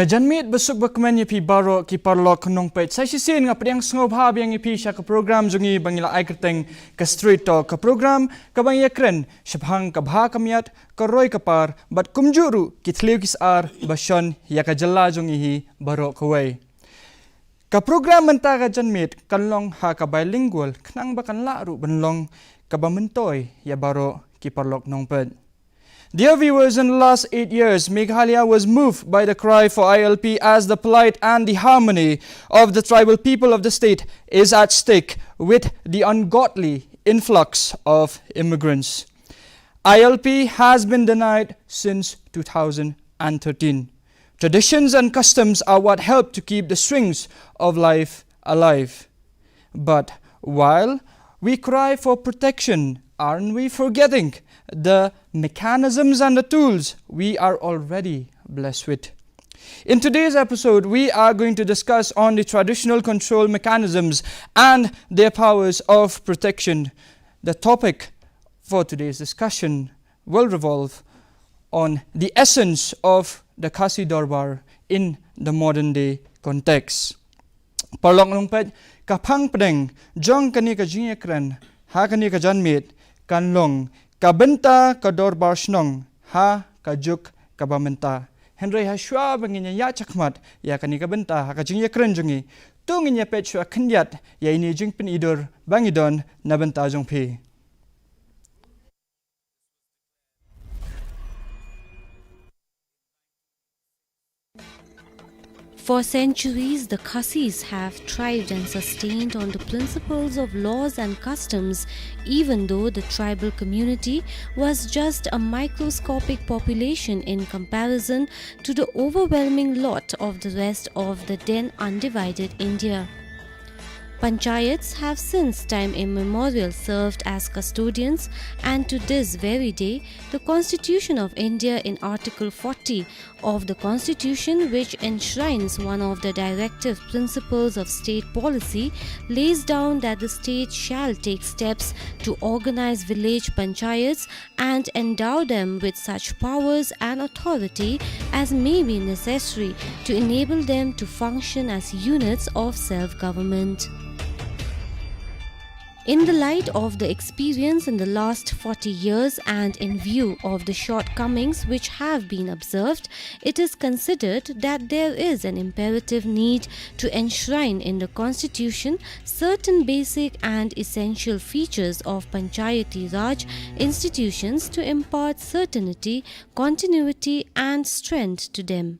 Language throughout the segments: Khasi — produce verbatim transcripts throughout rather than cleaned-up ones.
Ka janmiet basuk bakmen ïa phi baroh ki paralok nongpeit. Sa shisien nga pdiang sngewbha biang ïa phi sha ka program jong ngi ba ngi la ai kyrteng ka Straight Talk, ka program kaba ngi ïakren shaphang ka bha ka miat, ka roi ka par bad kumjuh ruh ki thliew ki sar ba shon ïa ka jylla jong ngi hi baroh kawei. Ka program mynta ka janmiet kan long ha ka bilingual khnang ba kan lah ruh ban long kaba myntoi ïa baroh ki paralok nongpeit. Dear viewers, in the last eight years, Meghalaya was moved by the cry for I L P as the plight and the harmony of the tribal people of the state is at stake with the ungodly influx of immigrants. I L P has been denied since two thousand thirteen. Traditions and customs are what help to keep the strings of life alive. But while we cry for protection, aren't we forgetting the mechanisms and the tools we are already blessed with? In today's episode, we are going to discuss on the traditional control mechanisms and their powers of protection. The topic for today's discussion will revolve on the essence of the Khasi Dorbar in the modern day context. Paralok nongpeit, ka phang pdeng jong kane ka jingïakren ha kane ka janmiet kan long ka bynta ka Dorbar Shnong ha ka juk kaba mynta. Hynrei ha shuwa ba ngin ïa ïaid shakhmat ïa kane ka bynta ha ka jingïakren jong ngi, to ngin ïa peit shuwa khyndiat ïa ine i jingpynidur ba ngi don na bynta jong phi. For centuries, the Khasis have thrived and sustained on the principles of laws and customs, even though the tribal community was just a microscopic population in comparison to the overwhelming lot of the rest of the then undivided India. Panchayats have since time immemorial served as custodians, and to this very day, the Constitution of India, in Article forty of the Constitution, which enshrines one of the directive principles of state policy, lays down that the state shall take steps to organize village panchayats and endow them with such powers and authority as may be necessary to enable them to function as units of self-government. In the light of the experience in the last forty years and in view of the shortcomings which have been observed, it is considered that there is an imperative need to enshrine in the Constitution certain basic and essential features of Panchayati Raj institutions to impart certainty, continuity and strength to them.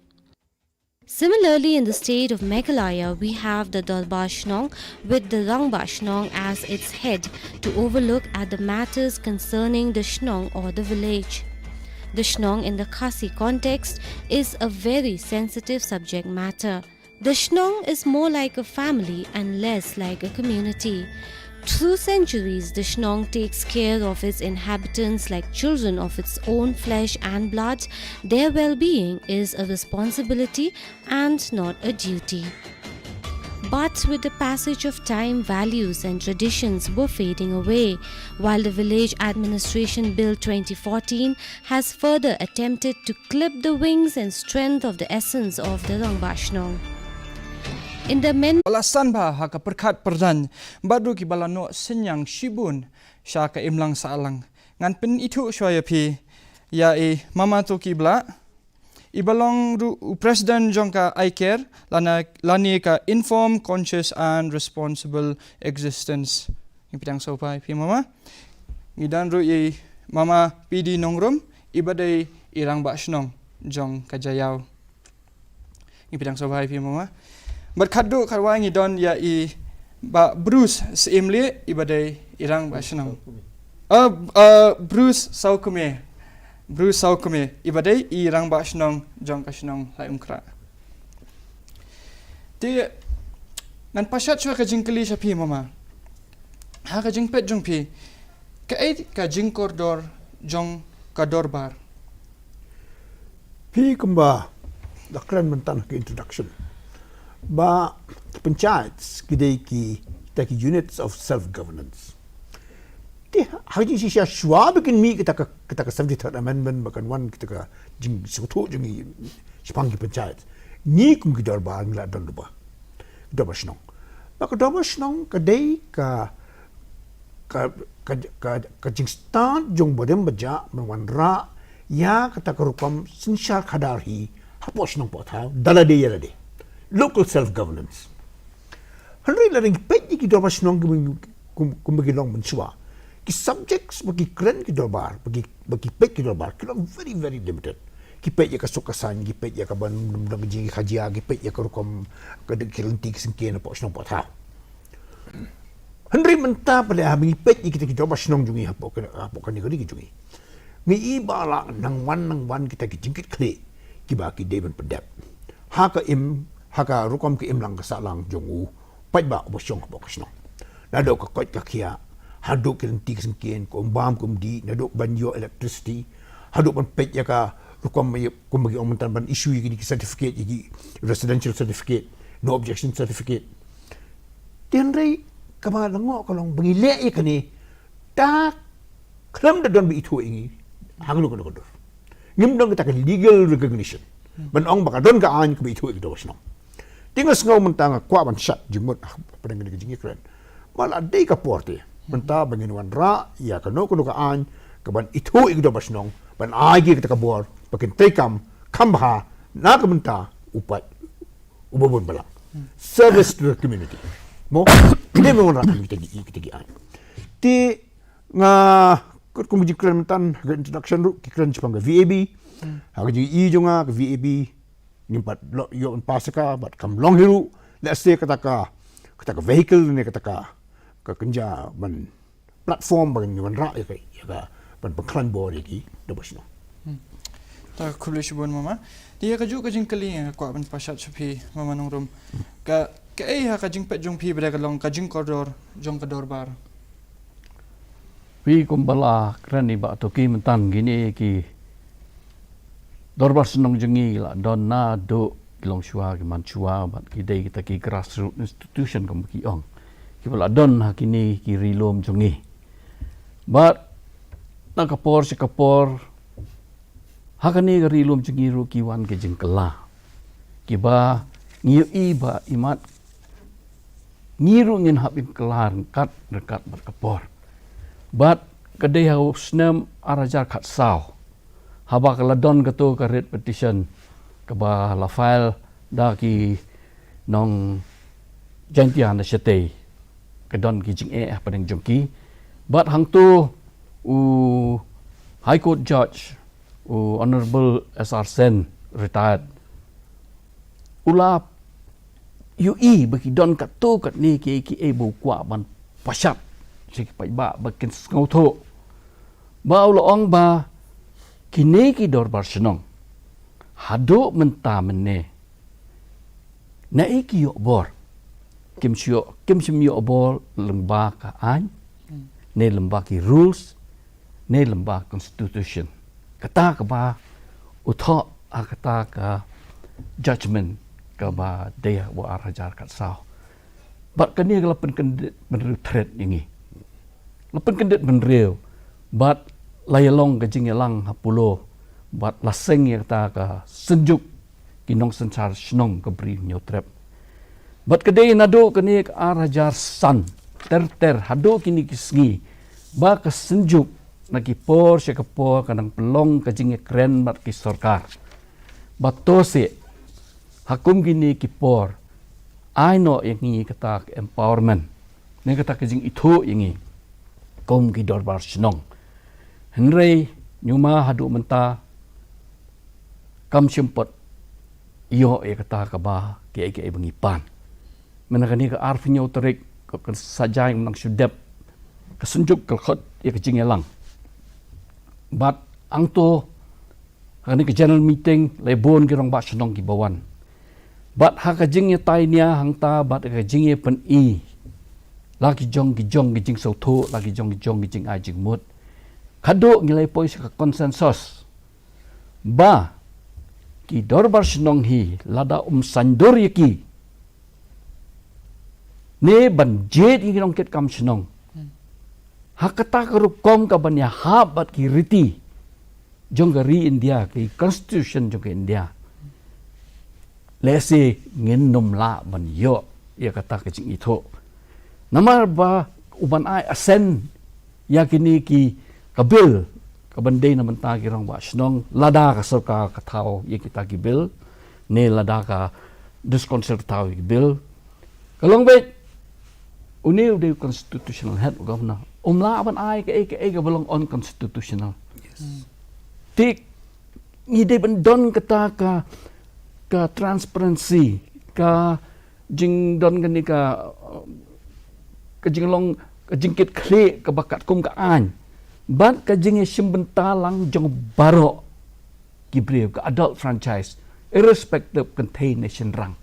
Similarly, in the state of Meghalaya, we have the Dorbar Shnong with the Rangbah Shnong as its head to overlook at the matters concerning the Shnong or the village. The Shnong in the Khasi context is a very sensitive subject matter. The Shnong is more like a family and less like a community. Through centuries, the Shnong takes care of its inhabitants like children of its own flesh and blood. Their well-being is a responsibility and not a duty. But with the passage of time, values and traditions were fading away. While the Village Administration Bill twenty fourteen has further attempted to clip the wings and strength of the essence of the Rangbah Shnong. In the men- Wala san bha ha ka pyrkhat pyrdan, bad ruh ki ba la noh synñiang shibun sha ka imlang sahlang. Ngan pynithuh shuwa ïa phi ïa i Mama Toki Blah, i ba long ruh u president jong ka I care, lane, lane ka Informed, Conscious and Responsible Existence. Ngi pdiang sngewbha ïa phi Mama. Ngi don ruh i Mama P D Nongrum, i ba dei i Rangbah Shnong jong ka Jaïaw. Ngi pdiang sngewbha ïa phi Mama. Bad khatduh khatwai ngi don ïa i Bah Bruce Syiemlieh, i ba dei i Rangbah Shnong. Ah, ah, Bruce Sawkmie. Bruce Sawkmie, i ba dei i Rangbah Shnong jong ka shnong Laitumkhrah. Te ngan pashat shuwa ka jingkylli sha phi Mama. Ha ka jingpeit jong phi, kaei ka jingkordor jong ka dorbar? Phi kumba da kren mynta ha ka introduction ba panchayats ki dei kita ki units of self governance. Te ha ka jingshisha shuwa ba kin mih kita ka, kita ka seventy-third amendment ba kan wan kita ka jingsngewthuh jong ngi shaphang ki panchayat, Ngi kum ki dorbar ngi la don ruh ba, ki dorbar shnong. Ba ka dorbar shnong ka dei ka, ka, ka, ka, ka jingstad jong barim bajah ban wanrah ïa kata ka rukom synshar khadar hi hapoh shnong poh thaw da lade ïa lade. Local self governance. Hynrei lada ngi peit ïa ki dorbar shnong ki, kum, kum ki long mynshuwa, ki subjects ba ki kren ki dorbar, ba ki, ba ki peit ki dorbar ki long very, very limited. Ki peit ïa ka suk ka saiñ, ki peit ïa ka ban, ban, ban jingkhajia, ki peit ïa ka rukom ka dei ki lynti ki syngkien hapoh shnong poh thaw. Hynrei mynta pat lada ngi peit ïa kita ki dorbar shnong jong ngi hapoh ka, hapoh kane ka ri ka jong ngi, ngi i ba la nang wan nang wan kita ki jingkitkhlieh kiba ki dei ban pyndep ha ka im, ha ka rukom ka imlang ka sahlang jong u paidbah uba shong hapoh ka shnong. Naduh ka koit ka khiah haduh ki lynti ki syngkien, ka um bam ka um dih, naduh ban ïoh electricity haduh ban peit ïa ka rukom ïa, kumba ki ong mynta ban issue ïa kine ki certificate, ïa ki residential certificate, no objection certificate. Te hynrei kaba lyngngoh ka long ba ngi leh ïa kane da khlem da don ba ithuh ïa ngi ha kano kano ka dur. Ngim don kata ka legal recognition ban ong ba ka don ka aiñ kaba ithuh ïa ki dorbar shnong. Te nga sngew mynta nga kwah ban shad jingmut hapdeng kane ka jingïakren ba la dei ka por te mynta ba ngin wanrah ïa kano kano ka aiñ kaban ithuh ïa ki dorbar shnong ban ai ki kata ka bor ba kin treikam kham bha na ka bynta u paid uba bun balang. Service to the community. Mo, ki dei ban wanrah kita ki, kita ki aiñ. Te nga kut kum ka jingkren mynta ha ka introduction ruh ki kren shaphang ka V A B. Ha ka jingi jong nga ka V A B ngim pat ïoh ban pass ïa ka bad kam long hi ruh. Let's say kata ka, kata ka vehicle ne kata ka, ka kynja ban platform ba ngin wanrah ïa ka, ïa ka ban pynkhlaiñ bor ïa ki dorbar shnong. Hmm. Ta khublei shibun mama. Te ïa kajuh ka jingkylli nga kwah ban pashat sha phi mama Nongrum. Ka, kaei ha ka jingpeit jong phi ba dei ka long ka jingkordor jong ka dorbar? Phi kumba la kren i Bah Toki mynta kine ki dorbar shnong jong ngi la don naduh ki longshuwa ki manshuwa bad ki dei kita ki grassroots institution kumba ki ong. Kiba la don ha kine ki ri lum jong ngi. Bad na ka por sha ka por ha kane ka ri lum jong ngi ruh ki wan ki jingkylla. Kiba ngi ïohi ba imat ngi ruh ngin hap im kylla ryngkat ryngkat bad ka por. Bad ka dei ha u snem ar hajar khatsaw haba ka la don kato ka writ petition kaba la file da ki nong Jaintia na shatei, ka don ki jingeh hapdeng jong ki. Bad hangto u High Court Judge u Honorable S R Sen, retired, u la ïohi ba ki don katto katne kiei kiei ba u kwah ban pashat sha ki paidbah ba kin sngewthuh. Ba u la ong ba kine ki dorbar shnong haduh mynta mynne naei ki ïoh bor, kim shym ïoh, kim shym ïoh bor lyngba ka aiñ ne lyngba ki rules ne lyngba constitution. Kata kaba u thoh ha kata ka judgment kaba dei ha u ar hajar khatsaw. Bad kane ka la pynkyndit bynriew thret ïa ngi. La pynkyndit bynriew bad la ïa long ka jingïalang ha pulo bad la seng ïa kata ka synjuk ki nongsynshar shnong ka Bri Hynñiewtrep. Bad ka dei naduh kane ka ar hajar san ter ter haduh kine ki sngi ba ka synjuk na ki por sha ka por ka nang pynlong ka jingïakren bad ki sorkar. Ba to seh ha kum kine ki por ai noh ïa ngi kata ka empowerment ne kata ka jingithuh ïa ngi kum ki dorbar shnong. Hynrei ñiuma haduh mynta kam shym pat ïoh ïa kata kaba kiei kiei ba ngi pan. Mynta kane ka arphew hynñiew tarik ka, ka Saitjaiñ mynta shu dep ka synjuk ka la khot ïa ka jingïalang. Bad hangto ha kane ka general meeting la bun ki rangbah shnong kiba wan. Bad ha ka jingïatai nia hangta bad ka jingïapyni la ki jong ki jong ki jingsngewthuh, la ki jong ki jong ki jingai jingmut, haduh ngi la poi sha ka consensus ba ki dorbar shnong hi lada um saiñdur ïa ki ne ban jied ïa ki nongkitkam shnong ha kata ka rukom kaban ïahap bad ki riti jong ka ri India, ki constitution jong ka India, Lehse ngin nym lah ban ïoh ïa kata ka jingithuh. Namar ba u ban ai assent ïa kine ki ka bill ka ban dei na bynta ki rangbah shnong, lada ka sorkar ka thaw ïa kita ki bill ne lada ka district council ka thaw ïa ki bill, ka long beit une u dei u constitutional head, u governor, um lah ban ai kaei kaei kaba long unconstitutional. Te ngi dei ban don kata ka, ka transparency, ka jingdon kane ka, ka jinglong, ka jingkitkhlieh kaba katkum ka aiñ bad ka jingïashim bynta lang jong baroh ki briew, ka adult franchise, irrespective kynthei ne shynrang.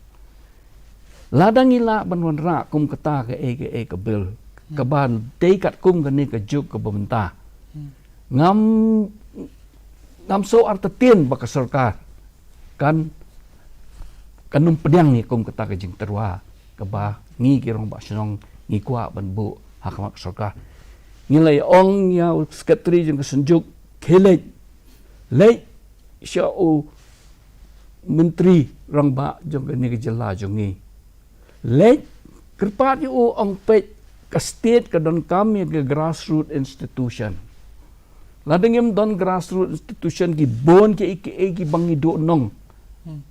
Lada ngi lah ban wanrah kum kata kaei kaei ka bill kaba dei katkum kane ka juk kaba mynta, ngam, ngam sngew artatien ba ka sorkar kan, kan nym pdiang ïa kum kata ka jingtyrwa kaba ngi ki rangbah shnong ngi kwah ban buh ha khmat ka sorkar. Ngi la ong ïa u secretary jong ka Synjuk, khie leit, leit sha u Myntri Rangbah jong kane ka jylla jong ngi. Leit kyrpad ïa u, ong peit, ka state ka donkam ïa ka grassroots institution. Lada ngim don grassroots institution, ki bun kiei kiei kiba ngi duhnong,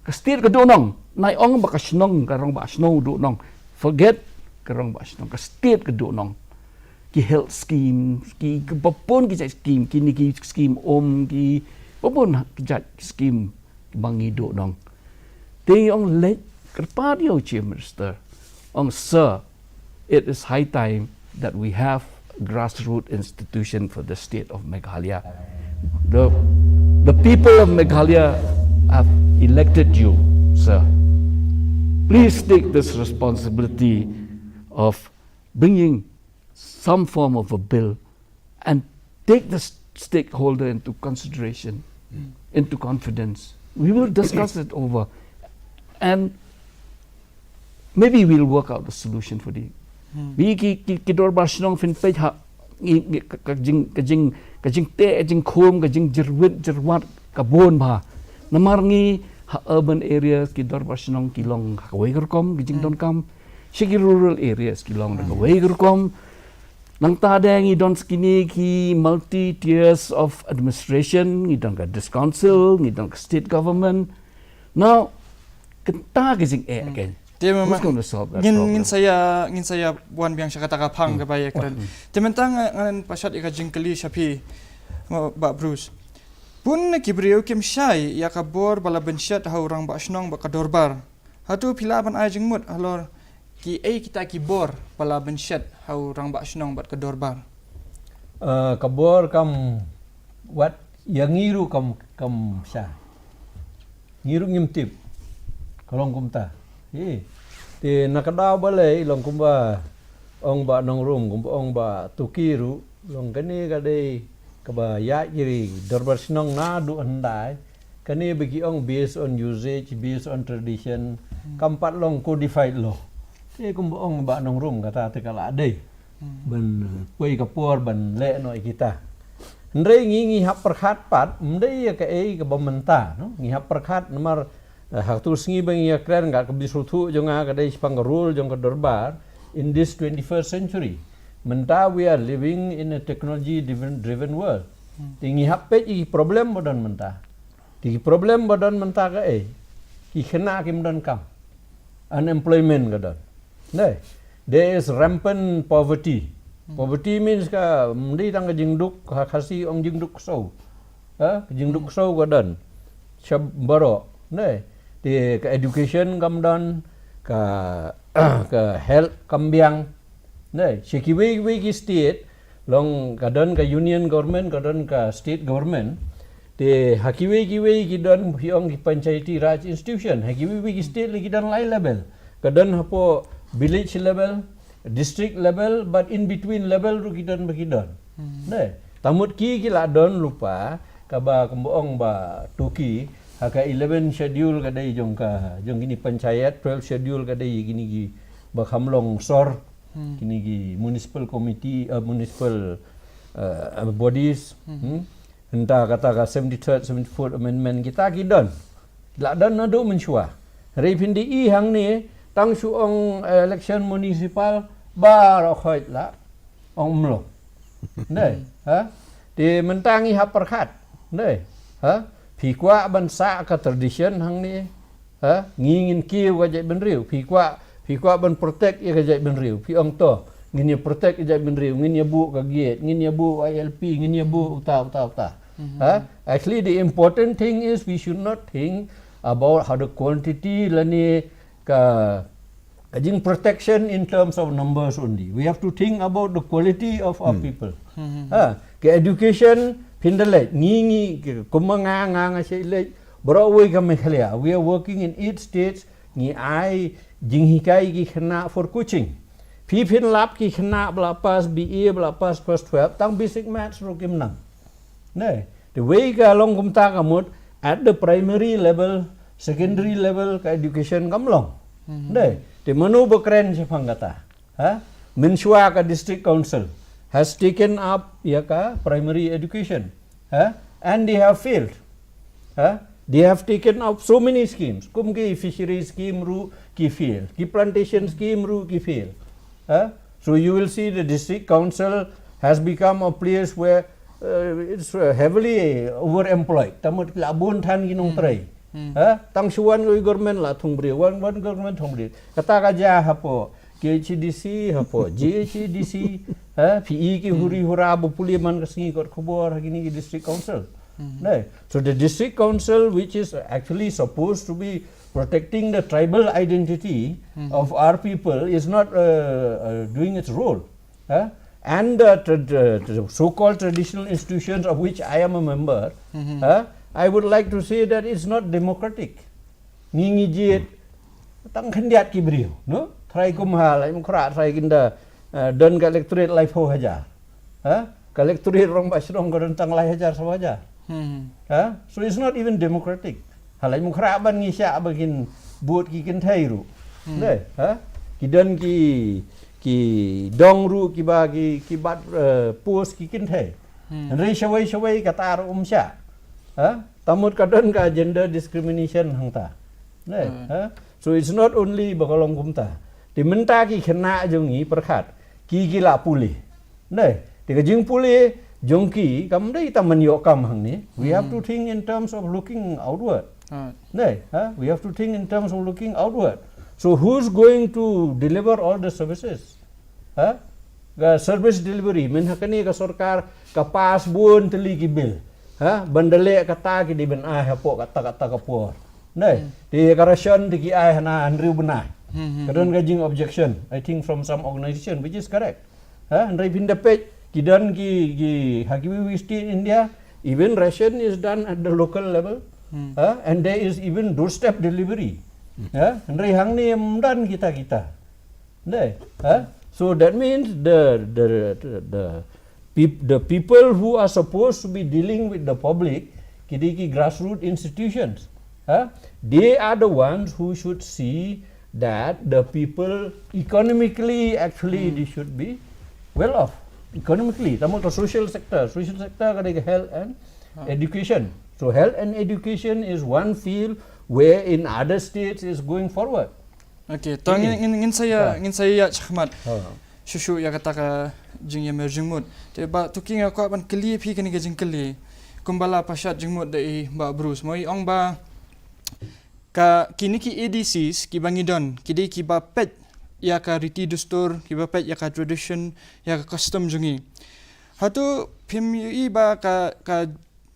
ka state ka duhnong. Nai ong ba ka shnong, ka rangbah shnong u duhnong. Forget ka rangbah shnong, ka state ka duhnong. Ki health scheme, ki, ki bapun ki jait scheme, kine ki scheme um, ki bapun ki jait scheme ba ngi duhnong. Te ong leit kyrpad ïa u Chief Minister, ong, "Sir, it is high time that we have a grassroots institution for the state of Meghalaya. The, the people of Meghalaya have elected you, sir. Please take this responsibility of bringing some form of a bill and take the s- stakeholder into consideration, into confidence. We will discuss it over, and maybe we'll work out a solution for the." Bi ki, ki, ki dorbar shnong, phin peit ha, ngi, ngi, ka, ka jing, ka jing, ka jingteh jingkhum, ka jingjyrwit jyrwat ka bun bha. Namar ngi ha urban areas ki dorbar shnong ki long ha kawei ka rukom ka jingdonkam. Sha ki rural areas ki long da kawei ka rukom. Nangta de ngi don kine ki multi tiers of administration, ngi don ka district council, ngi don ka state government. Now, kata ka jingeh, kan. Te memang who's going to solve that ngin, problem? Ngin sa ïa, ngin sa ïa wan biang sha kata ka phang kaba ïakren. Te mynta nga, ngan pashat ïa ka jingkylli sha phi, Bah Bruce. Bun na ki briew kim shai ïa ka bor ba la bynshet ha u rangbah shnong bad ka dorbar. Hato phi lah ban ai jingmut halor kiei kita ki bor ba la bynshet ha u rangbah shnong bad ka dorbar? Eh, ka bor kam wat ïa ngi ruh kam, kam shai. Ngi ruh ngim tip. Ka long kumta. Hi. Te na ka daw balei long kumba ong Bah Nongrum, kumba ong Bah Tuki ruh, long kane ka dei kaba ïaid ïa ki dorbar shnong naduh hyndai. Kane ba ki ong based on usage, based on tradition, kam pat long codified law. Te kumba ong Bah Nongrum, kata te ka la dei ban, eh, poi ka por ban leh noh ïa kita. Hynrei ngi, ngi hap pyrkhat pat, ym dei ïa kaei kaba mynta, no? Ngi hap pyrkhat namar, eh, ha kato ka sngi ba ngi ïakren, ka, ka bit sngewthuh jong nga ka dei shaphang ka role jong ka dorbar in this twenty-first century. Mynta we are living in a technology driven, driven world. Te ngi hap peit ïa ki problem ba don mynta. Te ki problem ba don mynta kaei? Ki khynnah kim don kam. Unemployment ka don. Dei. There is rampant poverty. Poverty means ka, ym dei tang ka jingduk, ha Khasi ong jingduk ksew. Ha, ka jingduk ksew ka don. Sha baroh. Dei. Te ka education kam don, ka, ka health kam biang. Dei. Sha kiwei kiwei ki state, long ka don ka union government, ka don ka state government. Te ha kiwei kiwei ki don phi ong ki panchayati raj institution, ha kiwei kiwei ki state la ki don lai level. Ka don hapoh village level, district level, but in between level ruh ki don ba ki don. Dei. Te mut ki, ki la don lypa, kaba kumba ong Bah Tuki, ha ka eleventh schedule ka dei jong ka, jong kine panchayat, twelfth schedule ka dei kine kiba kham long sor, kine ki municipal committee, eh, municipal, eh, bodies. Hmm? Hynta kata ka seventy-third, seventy-fourth amendment kita ki don. La don naduh mynshuwa. Hynrei phin da ïohi hangne, tang shu ong, eh, election municipal, baroh khoit la ong ym long. Dei, ha? Te mynta ngi hap pyrkhat. Dei, ha? Phi kwah ban sah ka tradition hangne, ha? Ngi ngin kiew ka jaitbynriew. Phi kwah, phi kwah ban protect ïa ka jaitbynriew. Phi ong to, ngin ïa protect ïa ka jaitbynriew, ngin ïa buh ka gate, ngin ïa buh I L P, ngin ïa buh uta, uta, uta. Ha? Actually, the important thing is we should not think about how the quantity lane ka, ka jing protection in terms of numbers only. We have to think about the quality of our people. Ha? Ka education, phin da leit, ngi, ngi, kumba nga, nga, nga shait leit baroh kawei ka Meghalaya. We are working in eight states, ngi ai jinghikai ki khynnah for coaching. Phi phin lap ki khynnah ba la pass B A, ba la pass class twelve, tang basic maths ruh kim nang. Dei, te wei ka long kumta ka mut, at the primary level, secondary level ka education kam long. Dei, te mano ba kren shaphang kata? Ha? Mynshuwa ka district council has taken up ïa ka primary education. Ha? And they have failed. Ha? They have taken up so many schemes. Kum ki fishery scheme ruh ki fail. Ki plantation scheme ruh ki fail. Ha? So you will see the district council has become a place where, uh, it's, uh, heavily overemployed. Te mut la bun than ki nongtrei. Ha? Tang shu wan ka government la thung briew, wan, wan government thung briew. Kata ka jia hapoh K H A D C, hapoh G H A D C, ha? Phi i ki huri hura ba pule man ka sngi kot khubor ha kine ki district council. Dei. So the district council, which is actually supposed to be protecting the tribal identity of our people, is not, uh, uh, doing its role. Ha? And the, tra- the, the so-called traditional institutions of which I am a member, ha? I would like to say that it's not democratic. Ngi ngi jied tang khyndiat ki briew, no? Trai kum ha Laitumkhrah, trai kin da, eh, don ka electorate laiphew hajar. Ha? Ka electorate Rangbah Shnong ka don tang lai hajar, saw hajar. Ha? So it's not even democratic. Ha Laitumkhrah ban ngi shah ba kin bud ki kynthei ruh. Dei, ha? Ki don ki, ki dong ruh kiba ki, ki bat, eh, post ki kynthei. Hynrei shawei shawei kata ruh um shah. Ha? Te mut ka don ka gender discrimination hangta. Dei, ha? So it's not only ba ka long kumta. Te mynta ki khynnah jong ngi pyrkhat, ki ki la pule. Dei, te ka jingpule jong ki kam dei tang ban ïoh kam hangne. We have to think in terms of looking outward. Dei, ha? We have to think in terms of looking outward. So who's going to deliver all the services? Ha? Ka service delivery, mynta kane ka sorkar ka pass bun tylli ki bill. Ha? Ban da leh kata ki dei ban ai hapoh kata kata ka por. Dei, te ka ration te ki ai hana hynriew bnai. Ka don ka jing objection, I think, from some organization, which is correct. Ha? Hynrei phin da peit, ki don ki, ki, ha kiwei kiwei state in India, even ration is done at the local level. Ha? And there is even doorstep delivery. Ha? Hynrei hangne ym don kita kita. Dei, ha? So that means the, the, the, the, peop- the people who are supposed to be dealing with the public, ki dei ki grassroots institutions, ha? They are the ones who should see that the people economically, actually, they should be well off economically. Te mut ka social sector, social sector ka dei ka health and education. So health and education is one field where in other states is going forward. Okay, to ngin, ngin, ngin sa ïa, ngin sa ïa shakhmat. Shuh shuh ïa kata ka jingïamir jingmut. Te Bah Tuki, nga kwah ban kylli phi kane ka jingkylli. Kumba la pashat jingmut da i Bah Bruce, mo, i ong ba ka kine ki A D Cs kiba ngi don, ki dei kiba peit ïa ka riti dustur, kiba peit ïa ka tradition, ïa ka custom jong ngi. Hato phim ïohi ba ka, ka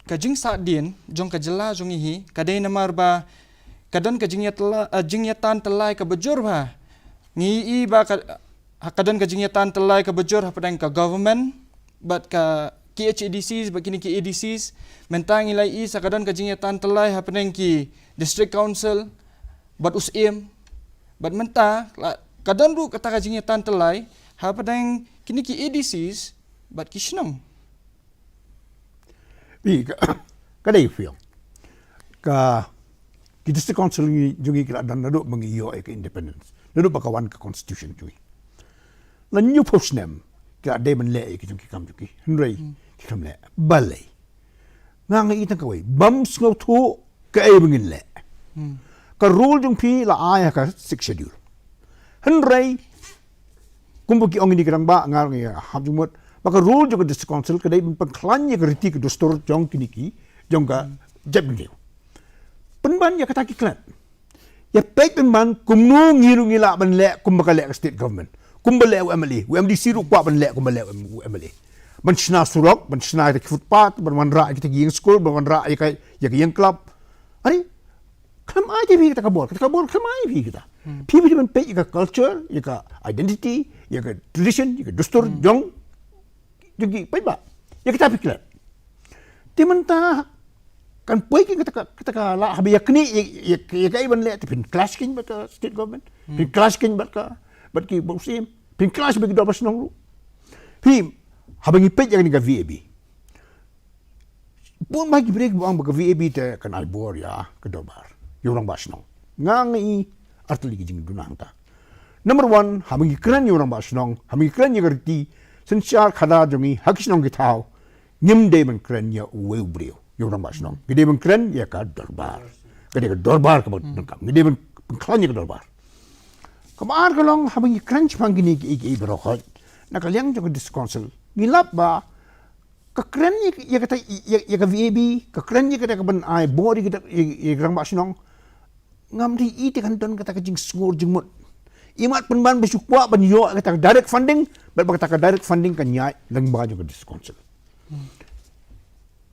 ka jingsahdien jong ka jylla jong ngi hi ka dei namar ba ka don ka jingïatla- ah, jingïatan tyllai kaba jur bha. Ngi ïohi ba ka, ha, ka don ka jingïatan tyllai kaba jur hapdeng ka government bad ka K H A D Cs bad kine ki A D Cs. Mynta ngi la ïohi sa ka don ka jingïatan tyllai hapdeng ki district council bad u Syiem. Bad mynta la, ka don ruh kata ka jingïatan tyllai hapdeng kine ki A D Cs bad ki shnong. Pi ka, ka dei fiong. Ka, ki district council ngi, jong ngi ki la don naduh ba ngi ïoh ïa ka independence. Naduh ba ka wan ka constitution jong ngi. La hynñiewphew snem ki la dei ban leh ïa ki jong ki kam jong ki. Hynrei ki kam leh. Balei? Nga nga i tang kawei. Bym sngewthuh kaei ba ngin leh. ka rule jong phi la ai ha ka Sixth Schedule. Hynrei kumba ki ong ïa kane ka rangbah, nga ruh nga hap jingmut ba ka rule jong ka District Council ka dei ban pynkhlaiñ ïa ka riti ka dustur jong kine ki, jong ka jaitbynriew. Pynban ïa kata ki klet. Ïa peit pynban kumno ngi ruh ngi lah ban leh kumba ka leh ka state government. Kumba leh u M L A, u M D C ruh kwah ban leh kumba leh u M-, u M L A. Ban shna surok, ban shna ïa ki footpath, ban wanrah ïa kita ki ïing skul, ban wanrah ïa ka, ïa ka ïing club. Are, khlem ai te phi kata ka bor, kata ka bor khlem ai phi kata. Phi, phi ban peit ïa ka culture, ïa ka identity, ïa ka tradition, ïa ka dustur jong jong ki paidbah. Ïa kita phi klet. Te mynta kan poi ki kata ka, kata ka la haba ïa kane ïa, ïa, ïa kaei ban leh, te phin clash kein bad ka state government. Phin clash kein bad ka, bad ki bor siem. Phin clash bad ki dorbar shnong ruh. Phi, haba ngi peit ïa kane ka V A B. Bun ba ki briew ba ong ba ka V A B te kan ai bor ïa ka dorbar, ïa u rangbah shnong. Nga nga i artylli ki jingduna hangta. Number one, haba ngi kren ïa u rangbah shnong, haba ngi kren ïa ka riti synshar khadar jong ngi ha ki shnong ki thaw, ngim dei ban kren ïa uwei u briew, ïa u rangbah shnong. Ngi dei ban kren ïa ka dorbar. Ka dei ka dorbar kaba donkam. Ngi dei ban pynkhlaiñ ïa ka dorbar. Kaba ar ka long, haba ngi kren shaphang kine ki, ki, ki baroh khoit, na ka liang jong ka District Council, ngi lap ba ka kren ïa, ïa kata, ïa, ïa ka V A B, ka kren ïa kata ka ban ai bor ïa kata, ïa, ïa ka rangbah shnong. Ngam dei i te kan don kata ka jingsngur jingmut. Imat pynban ba shu kwah ban ïoh kata ka direct funding, bad ba kata ka direct funding kan ïaid lyngba jong ka District Council.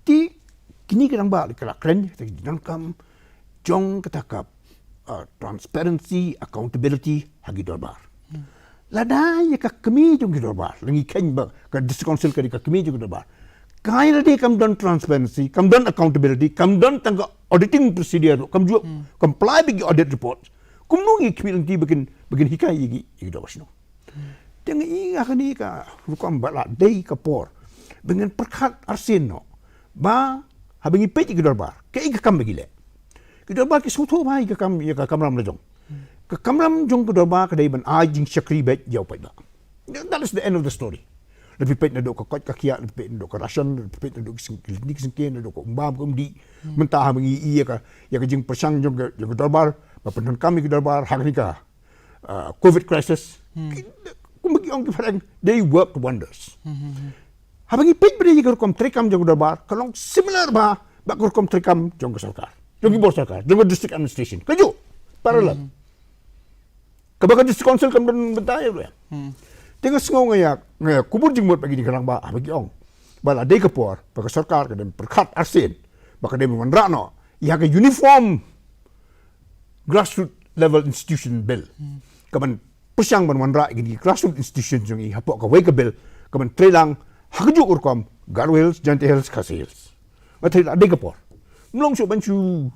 Te kine ki rangbah ki la kren ïa kata ka jingdonkam jong kata ka, uh, transparency, accountability ha ki dorbar. Lada ïa ka kmie jong ki dorbar, la ngi kheiñ ba ka District Council ka dei ka kmie jong ki dorbar, ka ïa lada kam don transparency, kam don accountability, kam don tang ka auditing procedure, kam ju comply bad ki audit report, kumno ngi khmih lynti ba kin, ba kin hikai ïa ki, ïa ki dorbar shnong. Te nga i nga kane ka rukom ba la dei ka por ba ngin pyrkhat arsien noh ba haba ngi peit ïa ki dorbar, kaei ka kam ba ki leh. Ki dorbar ki sngewthuh bha ïa ka kam, ïa ka kamram la jong. Ka kamram jong ka dorbar ka dei ban ai jingshakri beit ïa u paidbah. That is the end of the story. La phi peit naduh ka koit ka khiah, la phi peit naduh ka ration, la phi peit naduh ki seng-, ki lynti ki syngkien, naduh ka um bam ka um dih. Mynta haba ngi i ïa ka, ïa ka jingpyrshang jong ka, jong ka dorbar, ba pyndonkam ïa ki dorbar ha kane ka, uh, covid crisis. Ki, kumba ki ong ki phareng, they worked wonders. Haba ngi peit beit ïa ka rukom treikam jong ka dorbar, ka long similar bha bad ka rukom treikam jong ka sorkar, jong ki bor sorkar, jong ka district administration. Kajuh, parallel. Kaba ka District Council kam don bynta ïa u. Te nga sngew nga ïa, nga ïa kubur jingmut bad kine ki rangbah haba ki ong ba la dei ka por ba ka sorkar ka dei ban pyrkhat arsien, ba ka dei ban wanrah noh ïa ka uniform grassroots level institution bill. Ka ban pyrshang ban wanrah ïa kine ki grassroots institution jong ngi hapoh kawei ka bill, ka ban treilang ha kajuh ka rukom Garo Hills, Jaintia Hills, Khasi Hills. Nga tharai la dei ka por. Mlong shuh ban shu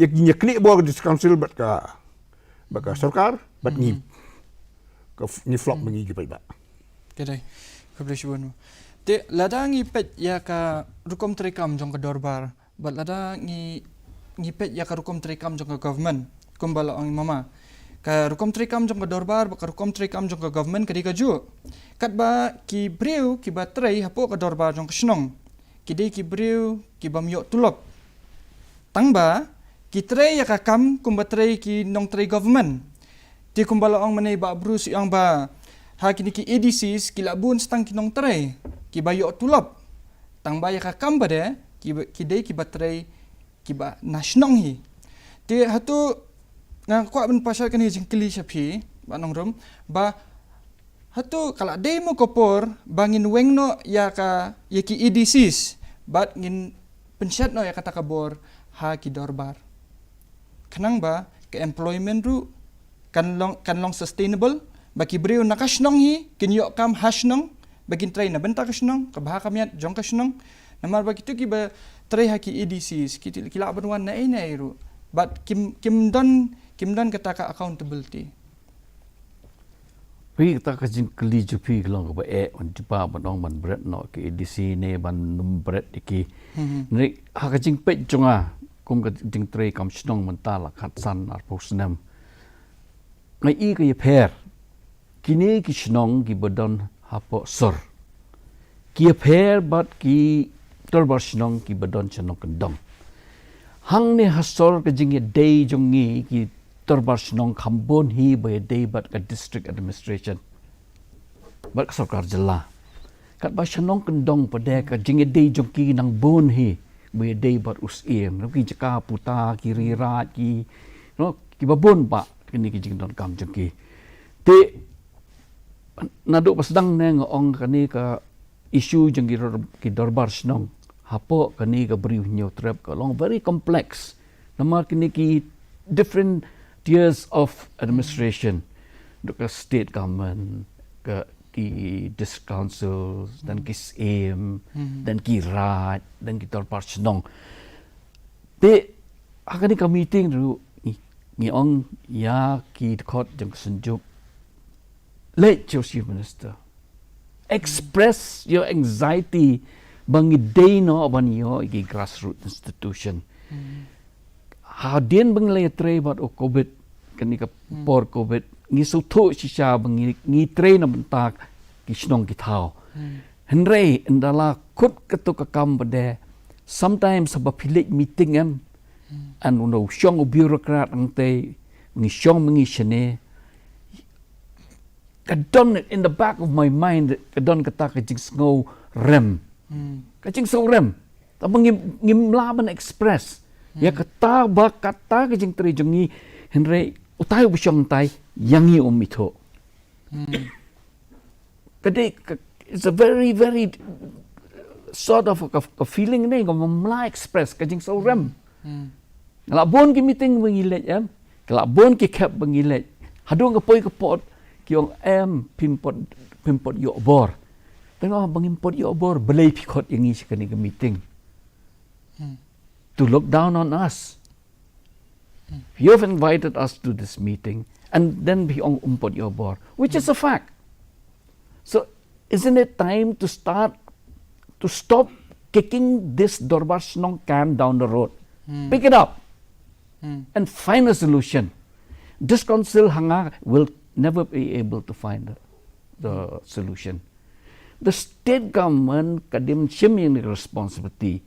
ïa kine, ïa kine bor ka District Council bad ka, bad ka sorkar, bad ngi, ka f-, ngi flop ma ngi ki paidbah. Ka dei. Khublei shibun. Te lada ngi peit ïa ka rukom treikam jong ka dorbar, bad lada ngi, ngi peit ïa ka rukom treikam jong ka government, kumba la ong i mama, ka rukom treikam jong ka dorbar bad ka rukom treikam jong ka government ka dei kajuh. Katba ki briew kiba trei hapoh ka dorbar jong ka shnong, ki dei ki briew ki bym ïoh tulop. Tangba ki trei ïa ka kam kumba trei ki nongtrei government. Te kumba la ong mynne i Bah Bruce, i ong ba ha kine ki A D Cs ki la bun tang ki nongtrei kiba ïoh tulop. Tangba ïa ka kam ba dei, ki, ki dei kiba trei kiba na shnong hi. Te hato nga kwah ban pasal kane ka jingkylli sha phi, Bah Nongrum, ba hato ka la dei mo ka por ba ngin weng noh ïa ka, ïa ki A D Cs, bad ngin pynshet noh ïa kata ka bor ha ki dorbar. Khnang ba ka employment ruh kan long, kan long sustainable, ba ki briew na ka shnong hi kin ïoh kam ha shnong, ba kin trei na bynta ka shnong, ka bha ka miat jong ka shnong. Namar ba kito kiba trei ha ki A D Cs, ki, ki lah ban wan naei naei ruh. Bad kim, kim don, kim don kata ka accountability. Phi, kata ka jingkylli jong phi ka long kaba eh, ban jubab ban ong ban bret noh ki A D C ne ban ym bret ïa ki. Hynrei ha ka jingpeit jong nga kum ka jingtrei kam shnong mynta la khatsan arphew snem, nga i ka ïapher. Kine ki shnong kiba don hapoh sor ki ïapher bad ki dorbar shnong kiba don sha nongkyndong. Hangne ha sor ka jingïadei jong ngi ki dorbar shnong kham bun hi ba ïadei bad ka district administration, bad ka sorkar jylla. Katba shnong kyndong pat de ka jingïadei jong ki nang bun hi ba ïadei bad u Syiem, ki jaka puta, ki riraid, ki, no, kiba bun bah kine ki jingdonkam jong ki. Te naduh ba sdang ne nga ong kane ka issue jong ki dor-, ki dorbar shnong hapoh kane ka Bri u Hynñiewtrep ka long very complex. Namar kine ki different tiers of administration, dei ka state government, ka, ki district councils, then ki Syiem, then ki raid, then ki dorbar shnong. Te ha kane ka meeting ruh ngi, ngi ong ïa ki dkhot jong ka Synjuk, leit sha u Chief Minister, express your anxiety ba ngi dei noh ban ïoh ïa ki grassroots institution. Hadien ba ngi la ïatrei bad u Covid, kane ka por Covid, ngi sngewthuh shisha ba ngi, ngi trei na bynta ki shnong ki thaw. Hynrei ynda la kut katto ka kam pat de, sometimes haba phi leit meeting em, and u nongshong u bureaucrat hangtei, ngi shong ma ngi shane, ka don in the back of my mind, ka don kata ka jingsngew rem. Ka jingsngew rem. Tangba ngim, ngim lah ban express ïa kata ba kata ka jingtrei jong ngi, hynrei utai uba shong hangtai ïa ngi um ithuh. Ka dei ka, it's a very, very sort of a, a feeling ne, ngam lah express ka jingsngew rem. Ka la bun ki meeting ba ngi leit em, ka la bun ki khep ba ngi leit. Haduh ka poi ka por ki ong em, phim pat, phim pat ïoh bor. Te nga ong ba ngim pat ïoh bor, balei phi khot ïa ngi sha kane ka meeting? To look down on us. You've invited us to this meeting, and then phi ong um pat ïoh bor, which is a fact. So isn't it time to start, to stop kicking this Dorbar Shnong can down the road? Pick it up and find a solution. This council ha nga will never be able to find the, the solution. The state government ka dei ban shim ïa kane ka responsibility.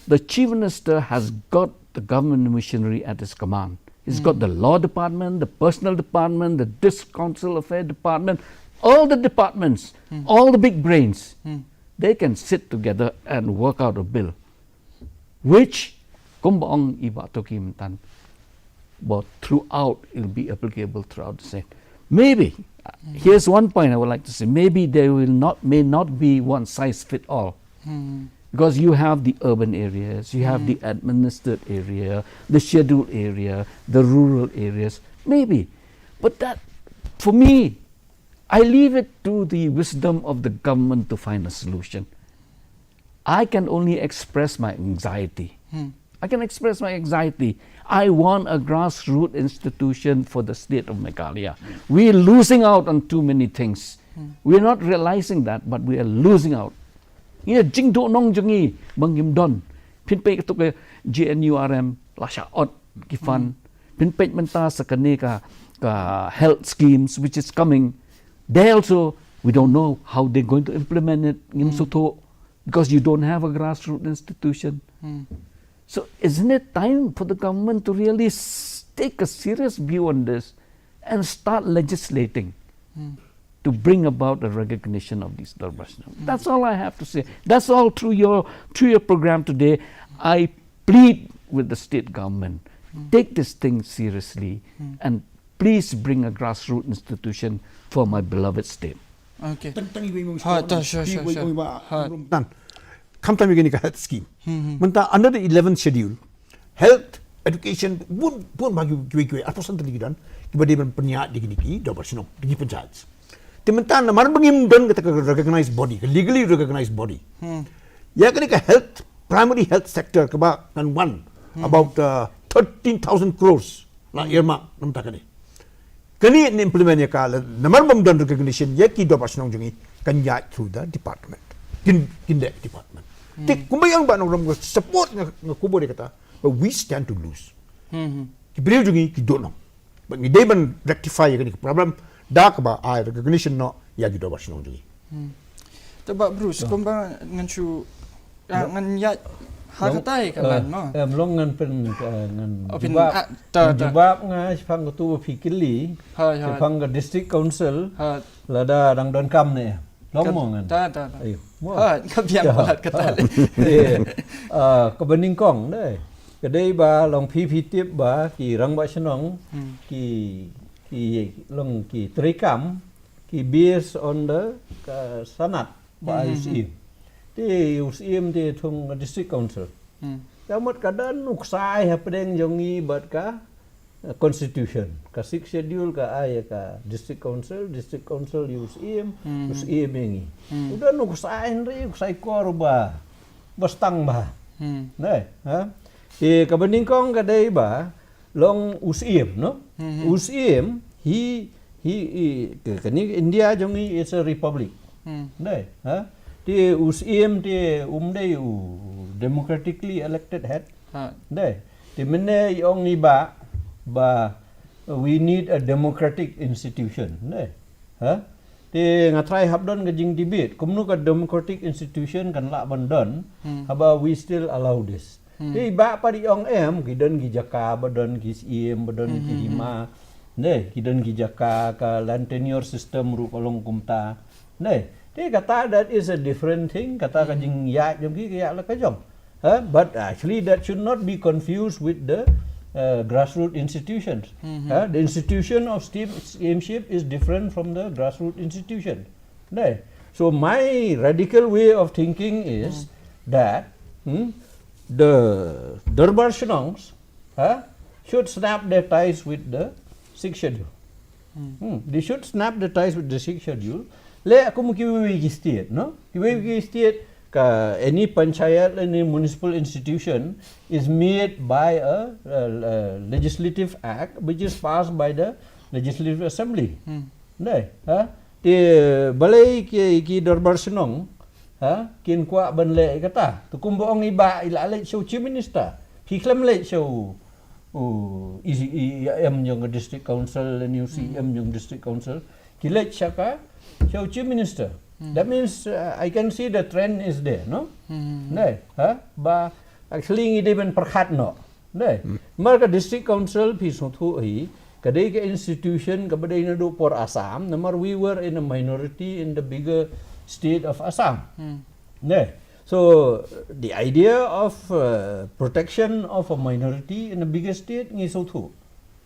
The chief minister has got the government machinery at his command. He's got the law department, the personnel department, the district council affair department, all the departments, all the big brains. They can sit together and work out a bill, which, kumba ong i Bah Toki myntan, but throughout, it'll be applicable throughout the state. Maybe, uh, here's one point I would like to say. Maybe there will not, may not be one size fit all. Because you have the urban areas, you have the administered area, the scheduled area, the rural areas. Maybe. But that, for me, I leave it to the wisdom of the government to find a solution. I can only express my anxiety. I can express my anxiety. I want a grassroots institution for the state of Meghalaya. We are losing out on too many things. We are not realizing that, but we are losing out. Ïa jingduhnong jong ngi ba ngim don. Phin peit katto ka G N U R M la shah ot ki fund. Phin peit mynta sa kane ka, ka health schemes which is coming. They also, we don't know how they're going to implement it. Ngim sngewthuh, because you don't have a grassroots institution. So isn't it time for the government to really s-, take a serious view on this and start legislating to bring about the recognition of these Dorbar Shnong? That's all I have to say. That's all through your, through your program today. I plead with the state government, take this thing seriously and please bring a grassroots institution for my beloved state. Okay. Tang, tang iwei mong Ha, stor, ta, sure, iwei, sure, iwei, sure. Iwei ba, Ha. Rum tan. Khamtam ïa kane ka health scheme. Mynta under the eleventh schedule, health, education, bun, bun ba kiwei, kiwei, kiwei, arphew san tylli ki don, kiba dei ban pynïaid da kine ki Dorbar Shnong, da ki panchayats. Te mynta namar ba ngim don kata ka recognized body, ka legally recognized body. Ïa kane ka health, primary health sector kaba ngan wan about, uh, thirteen thousand crores la earmark namar kane. Kane ngan implement ïa ka la, namar ba ym don recognition ïa ki Dorbar Shnong jong ngi, kan ïaid through the department. Kin, kin dei department. Te kumba ïa ong Bah Nongrum, nga support, nga, nga kubur ïa kata, but we stand to lose. Ki briew jong ngi ki duhnong. But ngi dei ban rectify ïa kane ka problem da kaba ai recognition noh ïa ki Dorbar Shnong jong ngi. Te Bah Bruce, kumba ngan shu, ah, ngan ïaid Ha, katai ka lan mo. Em, long ngan pyn, eh, ngan jubab. Ngan jubab nga shaphang katu ba phi kylli. Shaphang ka District Council. Lada dang donkam ne. Long mo ngan. Ka biang palat katai. Kaba nyngkong dei, ka dei ba long phi phi tip ba ki rangbah shnong, ki, ki long ki treikam, ki based on the, ka sanad ba ai u Syiem. Te u Syiem te thung District Council. Ka mut ka don u ksai hapdeng jong ngi bad ka, eh, Constitution. Ka Sixth Schedule ka ai ka District Council, District Council ïa u Syiem, u Syiem ïa ngi. U don u ksai hynrei u ksai kor ba, ba stang ba. Ne, ha? Te kaba nyngkong ka dei ba long u Syiem, no? U Syiem, hi, hi, hi, ka, kane India jong ngi is a republic. Dei, ha? Te u Syiem te um dei u democratically elected head. Dei. Te mynne i ong i ba, ba we need a democratic institution. Dei. Ha? Te nga try hap don ka jing debate. Kumno ka democratic institution kan lah ban don. Haba we still allow this. Te i ba pat i ong em, ki don ki jaka, ba don ki Syiem, ba don ki hima. Ne, ki don ki jaka, ka land tenure system ruh ka long kumta. Ne, te kata that is a different thing, kata ka jingïaid jong ki, ka ïaid la ka jong. Huh? But actually that should not be confused with the, uh, grassroots institutions. Huh? The institution of Syiem-, Syiem-, Syiem-ship is different from the grassroots institution. Right. So my radical way of thinking is that, hmm, the Dorbar Shnongs, huh, should snap their ties with the Sixth Schedule. Hmm, they should snap the ties with the Sixth Schedule. Le aku mu kiwei ki state, no? Kiwei ki state, ka any panchayat, any municipal institution is made by a, a, a legislative act which is passed by the Legislative Assembly. Dei, ha? Te balei ki, ki Dorbar Shnong, ha, kin kwah ban leh kata? Te kumba ong i ba i la leit sha u Chief Minister. Phi khlem leit sha u, u, i, i, i em jong ka District Council, ne u Syiem jong District Council. Ki leit sha ka, sha u Chief Minister. That means, uh, I can see the trend is there, no? Dei, ha? Ba actually ngi dei ban pyrkhat noh. Dei. Namar ka District Council phi sngewthuh hi, ka dei ka institution kaba dei naduh por Assam, namar we were in a minority in the bigger state of Assam. Dei. So the idea of, uh, protection of a minority in a bigger state ngi sngewthuh.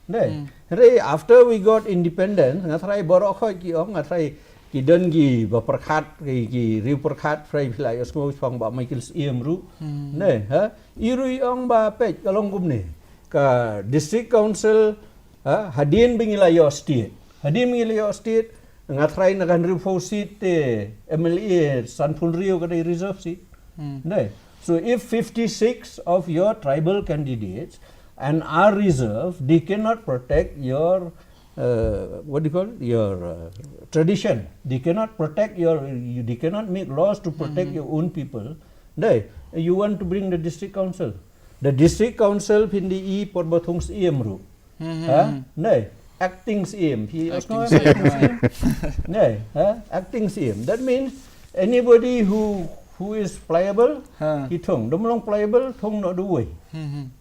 Dei. Hynrei after we got independence, nga tharai baroh khoit ki ong, nga tharai ki don ki ba pyrkhat, ki, ki riew pyrkhat, tharai phi la ïohsngew shaphang Bah Michael Syiem ruh. Dei, ha? I ruh i ong ba peit ka long kumne. Ka District Council, ha, hadien ba ngi la ïoh state. Hadien ba ngi la ïoh state, nga tharai na ka hynriewphew seat te M L A sanphew hynriew ka dei reserve seat. Dei. So if fifty-six of your tribal candidates and are reserved, they cannot protect your, uh, what do you call it? Your, uh, tradition. They cannot protect your, you, they cannot make laws to protect your own people. Dei, you want to bring the District Council. The District Council phin da i por ba thung Syiem ruh. Ha? Dei, acting Syiem. Phi ïohsngew acting Syiem. Dei, ha? Acting Syiem. That means anybody who, who is pliable, ki thung. Dum long pliable, thung noh duwei.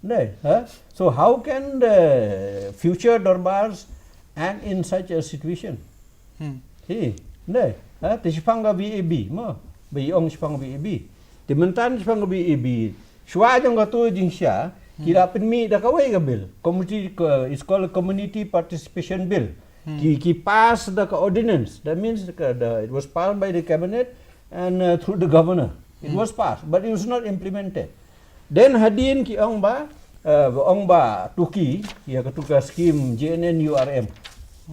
Dei, ha? So how can the future Dorbars act in such a situation? Hi, dei, ha? Te shaphang ka B A B, mo. Ba i ong shaphang ka B A B. Te mynta shaphang ka B A B. Shuwa jong katu jingshisha, ki la pynmih da kawei ka bill. Community, ka, it's called a Community Participation Bill. Ki, ki pass da ka ordinance. That means ka, the, it was passed by the cabinet and, uh, through the governor. It was passed, but it was not implemented. Then hadien ki ong ba, uh, ong ba tuki, ïa katu ka scheme J N N U R M.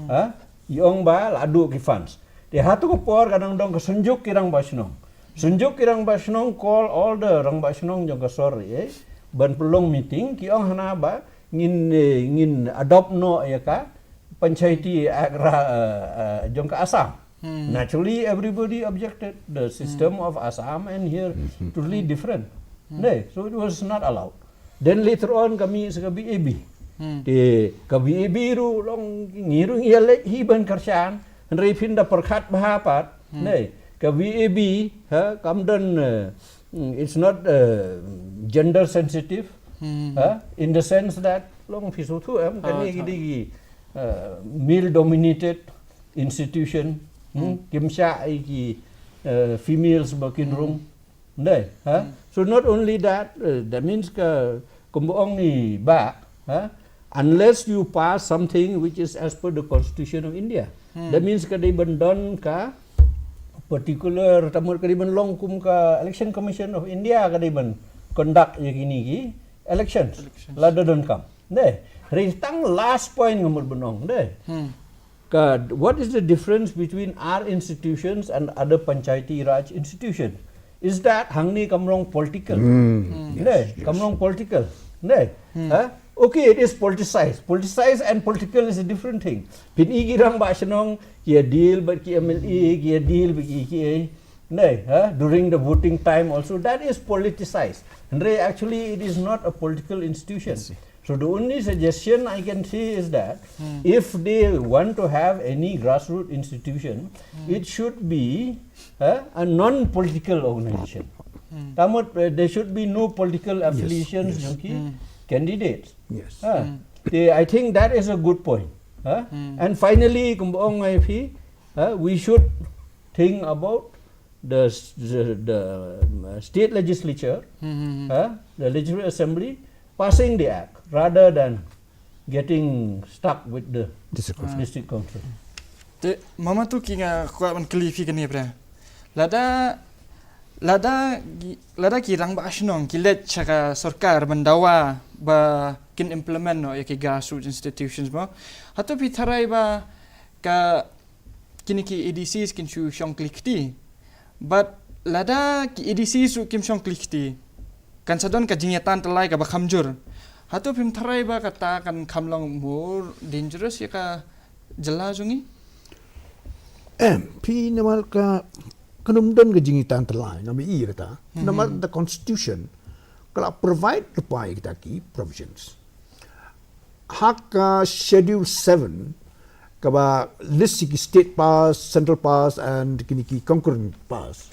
Ha? I ong ba la duh ki funds. Te ha tu ka por ka dang don ka Synjuk ki Rangbah Shnong. Synjuk ki Rangbah Shnong call all the Rangbah Shnong jong ka sor, eh, ban pynlong meeting, ki ong hana ba ngin, eh, ngin adopt noh ïa ka Panchayati Act ra, eh, eh, jong ka Assam. Naturally, everybody objected. The system of Assam and here totally different. Dei, so it was not allowed. Then later on ka mih sa ka B A B. Te ka B A B ruh long ngi ruh ngi ïa leit hi ban kyrshan. Hynrei phin da pyrkhat bha pat. Dei, ka B A B, ha, kam don, eh, Mm, it's not uh, gender sensitive, uh, in the sense that long phi sngewthuh em, kane ki dei ki uh, male dominated institution, hmm? Kim shah ïa ki uh, females ba kin rung. Dei, ha? So not only that, uh, that means ka kumba ong i Bah, ha? Unless you pass something which is as per the Constitution of India. That means ka dei ban don ka particular, tang mut ka dei ban long kum ka Election Commission of India ka dei ban conduct ïa kine ki elections. Elections. Lada donkam. Dei. Hynrei tang last point nga mut ban ong, dei. Ka, what is the difference between our institutions and other Panchayati Raj institution? Is that hangne kam long political. Dei, kam long political. Dei. Ha? Okay, it is politicized. Politicized and political is a different thing. Phin i ki rangbah shnong ki ïa deal bad ki M L A, ki ïa deal bad ki, ki, dei, ha? During the voting time also, that is politicized. Hynrei actually it is not a political institution. So the only suggestion I can say is that if they want to have any grassroots institution, it should be uh, a non-political organization. Tang mut, uh, there should be no political affiliations jong ki candidates. Yes. Ha. Te, I think that is a good point. Ha? And finally, kumba ong nga ïa phi, ha, we should think about the, s- the, the um, state legislature, ha, the legislative assembly, passing the act rather than getting stuck with the District Council. District Council. Te mama tu ki nga kwah ban kylli phi kane, pre. Lada, lada ki, lada ki rangbah shnong ki leit sha ka sorkar ban dawa ba kin implement noh ïa ki grassroots institutions mo. Hato phi tharai ba ka kine ki A D Cs kin shu shong kli kti. Bad lada ki A D Cs ruh kim shong kli kti, kan sa don ka jingïatan tyllai kaba kham jur. Hato phim tharai ba kata kan kham long more dangerous ïa ka jylla jong ngi? Em, phi, namar ka, kan ym don ka jingïatan tyllai, nga mih ïa kata. Namar the constitution ka la provide lypa ïa kita ki provisions. Ha ka schedule seven, kaba list ïa ki state powers, central powers and kine ki concurrent powers.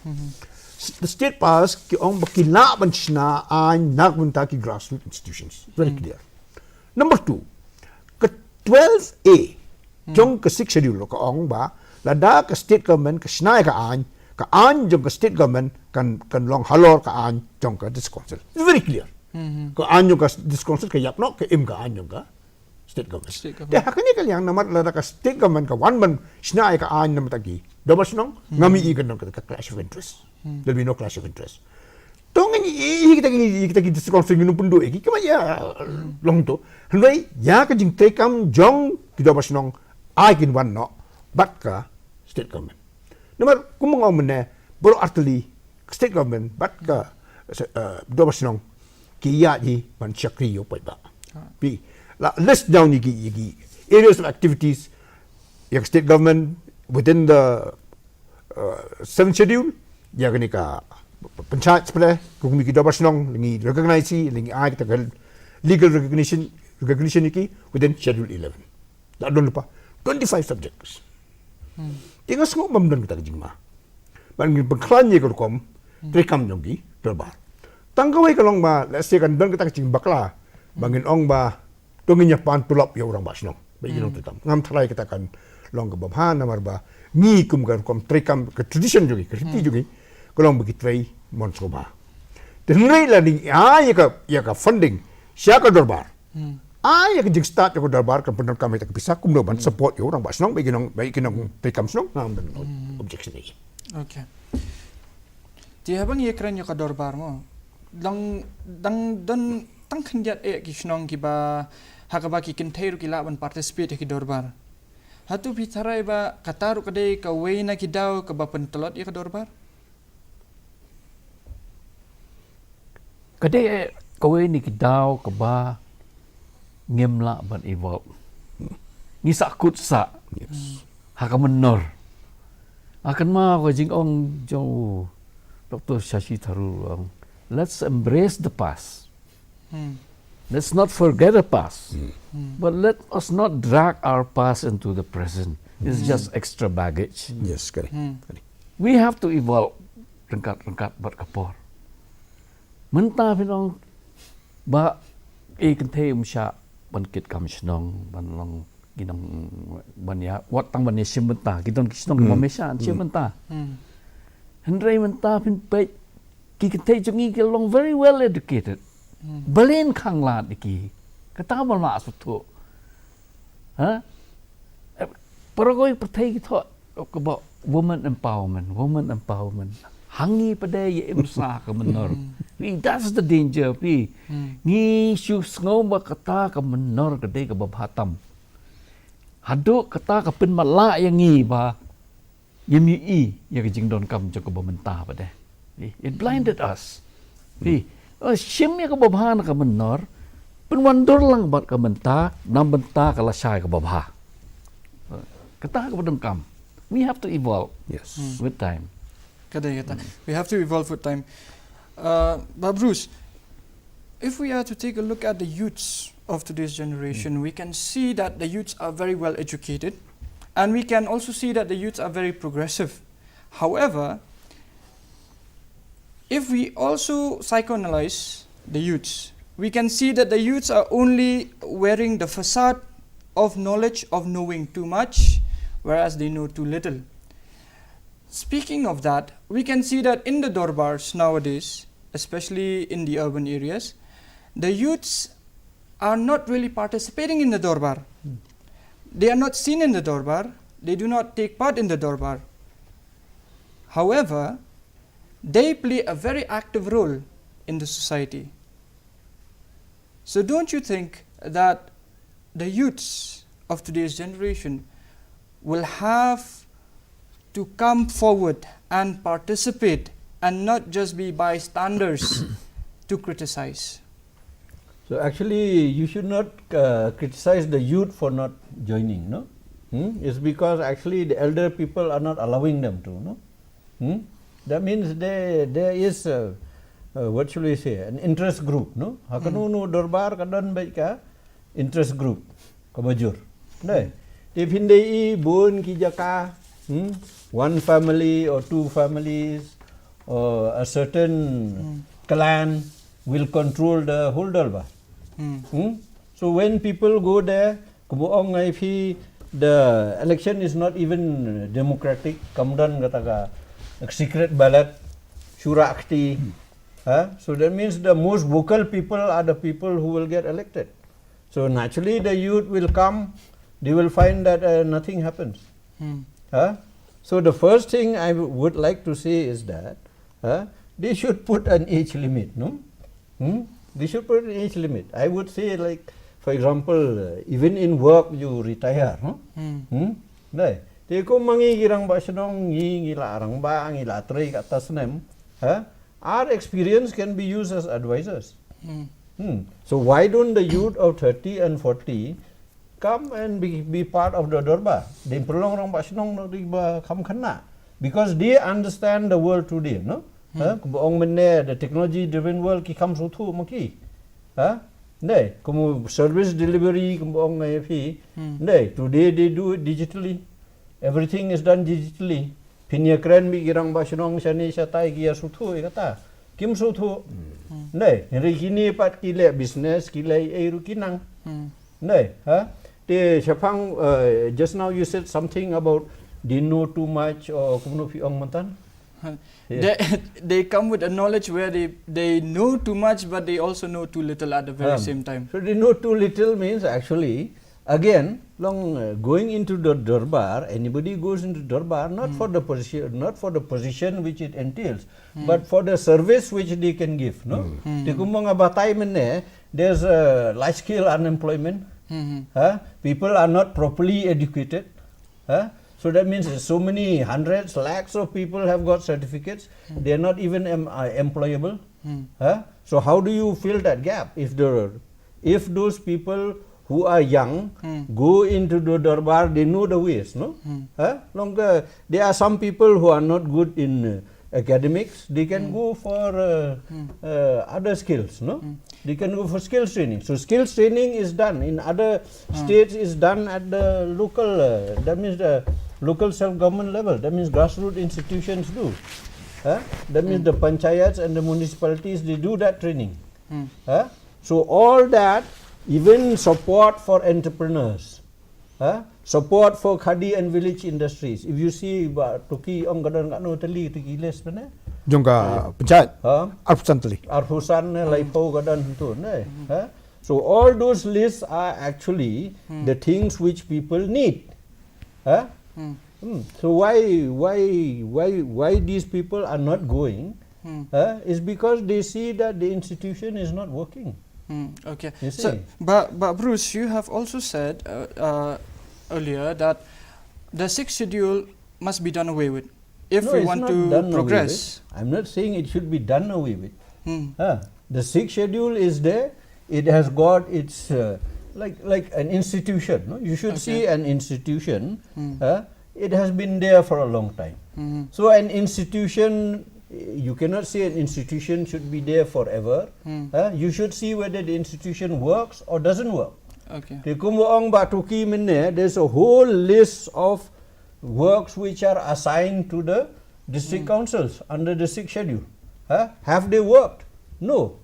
S- The state powers ki ong ba ki lah ban shna aiñ na ka bynta ki grassroots institutions. Very clear. Number two, ka twelve A jong ka sixth schedule ka ong ba lada ka state government ka shna ïa ka aiñ, ka aiñ jong ka state government kan, kan long halor ka aiñ jong ka district council. It's very clear. Ka aiñ jong ka district council ka ïap noh, ka im ka aiñ jong ka state government. State government. Te ha kane ka liang, namar lada ka state government ka wan ban shna ïa ka aiñ namar ta ki dorbar shnong, nga mih ïa ka, ka clash of interest. There'll be no clash of interest. To ngin ïa kita ki, kita ki district council ngin ym pynduh ïa ki, ki ma ïa long to. Hynrei ïa ka jingtreikam jong ki dorbar shnong, ai kin wan noh bad ka state government. Namar kum nga ong mynne, baroh artylli ka state government bad ka, eh, dorbar shnong ki ïa ji ban shakri ïa u paidbah. Phi la list down ïa ki, ïa ki areas of activities ïa ka state government within the uh, seventh schedule, ïa kane ka panchayat spre, ka kumi ki dorbar shnong, la ngi recognize, la ngi ai kita ka legal recognition, recognition ïa ki within schedule eleven. La don lypa twenty-five subjects. Te nga sngew bym don kita ka jingma. Ban ngin pynkhlaiñ ïa ka rukom treikam jong ki dorbar. Tang kawei ka long ba, let's say kan don kita ka jingbakla ba ngin ong ba to ngin ïa pan tulop ïa u rangbah shnong ba ïa ki nongtreikam. Ngam tharai kata kan long kaba bha namar ba ngi kum ka rukom treikam, ka tradition jong ngi, ka riti jong ngi, ka long ba ki trei mon sngewbha. Te hynrei lada ngi ai ïa ka, ïa ka funding sha ka dorbar, ai ïa ka jingstad ïa ka dorbar kan pyndonkam ïa ka pisa kumno ban support ïa u rangbah shnong ba ïa ki nong, ba ïa ki nongtreikam shnong, ngam don objection ïa ki. Okay. Te haba ngi ïakren ïa ka dorbar mo, dang, dang don tang khyndiat eh ki shnong kiba ha kaba ki kynthei ruh ki lah ban participate ïa ki dorbar. Hato phi tharai ba kata ruh ka dei kawei na ki daw kaba pyntlot ïa ka dorbar? Ka dei eh kawei na ki daw kaba ngim lah ban evolve. Ngi sahkut sah. Yes. Ha ka mynnor. Ha kynmaw ka jingong jong u Doctor Shashi Tharoor, u ong, let's embrace the past. Let's not forget the past. But let us not drag our past into the present. It's just extra baggage. Yes, correct. Correct. We have to evolve ryngkat, ryngkat bad ka por. Mynta phi nong ba i kynthei um shah ban kit kam shnong, ban long ki nong ban ïa wat tang ban ïa shim bynta, ki don ki shnong ba me shah shim bynta. Hynrei mynta phin peit ki kynthei jong ngi ki long very well educated. Balei khang lad ïa ki? Kata ba la suthu. Ha? Para kawei pyrthei ki thoh kaba woman empowerment, woman empowerment. Hangi pat de ïa im sa ka mynnor. Phi, that's the danger, phi. Ngi shu sngew ba kata ka mynnor ka dei kaba bha tam. Haduh kata ka pynmatlah ïa ngi ba ïa mi i ïa ka jingdonkam jong kaba mynta pat de. It blinded us. Phi, shim ïa kaba bha na ka mynnor, pynwandur lang bad ka mynta, na bynta ka lashai kaba bha. Kata kaba donkam. We have to evolve. Yes. With time. Ka dei kata. We have to evolve with time. Uh, Bah Bruce, if we are to take a look at the youths of today's generation, we can see that the youths are very well educated, and we can also see that the youths are very progressive. However, if we also psychoanalyze the youths, we can see that the youths are only wearing the facade of knowledge, of knowing too much, whereas they know too little. Speaking of that, we can see that in the Dorbars nowadays, especially in the urban areas, the youths are not really participating in the Dorbar. They are not seen in the Dorbar. They do not take part in the Dorbar. However, they play a very active role in the society. So don't you think that the youths of today's generation will have to come forward and participate and not just be bystanders to criticize? So actually, you should not uh, criticize the youth for not joining, no? Hmm? It's because actually the elder people are not allowing them to, no? Hmm? That means they, there is, uh, uh, what should we say, an interest group, no? Ha kano kano dorbar ka don bad ka interest group kaba jur. Dei. Te phin dei i bun ki jaka, hmm? One family or two families or a certain clan will control the whole dorbar. Hmm? So when people go there, kumba ong ïa phi, the election is not even democratic. Kam don kata ka secret ballot, shura kti. Huh? So that means the most vocal people are the people who will get elected. So naturally the youth will come, they will find that uh, nothing happens. Huh? So the first thing I w- would like to say is that uh, they should put an age limit, no? Hmm? They should put an age limit. I would say, like, for example, uh, even in work you retire, no? Hmm? Dei. Te kum ma ngi ki rangbah shnong, ngi ngi la rangbah, ngi la trei kata snem. Huh? Our experience can be used as advisors. Hmm. So why don't the youth of thirty and forty come and be, be part of the dorbar? Dei pynlong rangbah shnong na ri ba kham khynnah. Because they understand the world today, no? Huh? Kumba ong mynne, the technology driven world ki kham sngewthuh ma ki. Huh? Dei, kumba service delivery kumba ong ïa phi. Dei, today they do it digitally. Everything is done digitally. Phin ïa kren bad ki rangbah shnong shane shatai ki ïa sngewthuh ïa kata. Kim sngewthuh. Dei, hynrei kine pat ki leh business, ki leh ei ruh ki nang. Dei, ha? Te shaphang, uh, just now you said something about they know too much or kumno phi ong mynta. They, they come with a knowledge where they, they know too much, but they also know too little at the very Um, same time. So they know too little means actually, again, long uh, going into the dorbar, anybody goes into dorbar not for the position, not for the position which it entails, but for the service which they can give. No, te kumba nga batai mynne, there's a large scale unemployment. Huh? People are not properly educated. Huh? So that means so many hundreds, lakhs of people have got certificates. They are not even em- uh, employable. Huh? So how do you fill that gap if the if those people who are young go into the dorbar, they know the ways, no? Huh? Long, uh, there are some people who are not good in uh, academics, they can go for uh, uh, other skills, no? They can go for skills training. So skills training is done in other states, is done at the local, uh, that means the local self-government level. That means grassroots institutions do. Huh? That means the panchayats and the municipalities, they do that training. Huh? So all that, even support for entrepreneurs, huh? Support for khadi and village industries. If you see, ba Tuki ong ka don katno tylli, Tuki list, ne? Jong ka panchayat. Huh? Arphew san tylli. Arphew san ne, laiphew ka don tu, ne? Huh? So all those lists are actually the things which people need. Huh? Hmm. So why, why, why, why these people are not going? Huh? Is because they see that the institution is not working. Hmm, okay. You So, see? but, but Bruce, you have also said uh, uh, earlier that the sixth schedule must be done away with if No, we it's want not to done away progress. With. I'm not saying it should be done away with. Hmm. Huh? The sixth schedule is there. It has got its uh, like, like an institution. No? You should Okay. See an institution. Hmm. Huh? It has been there for a long time. Hmm. So an institution, you cannot say an institution should be there forever. Hmm. Huh? You should see whether the institution works or doesn't work. Okay. Te kumba ong Bah Tuki mynne, there's a whole list of works which are assigned to the district Hmm. councils under the sixth schedule. Huh? Have they worked? No.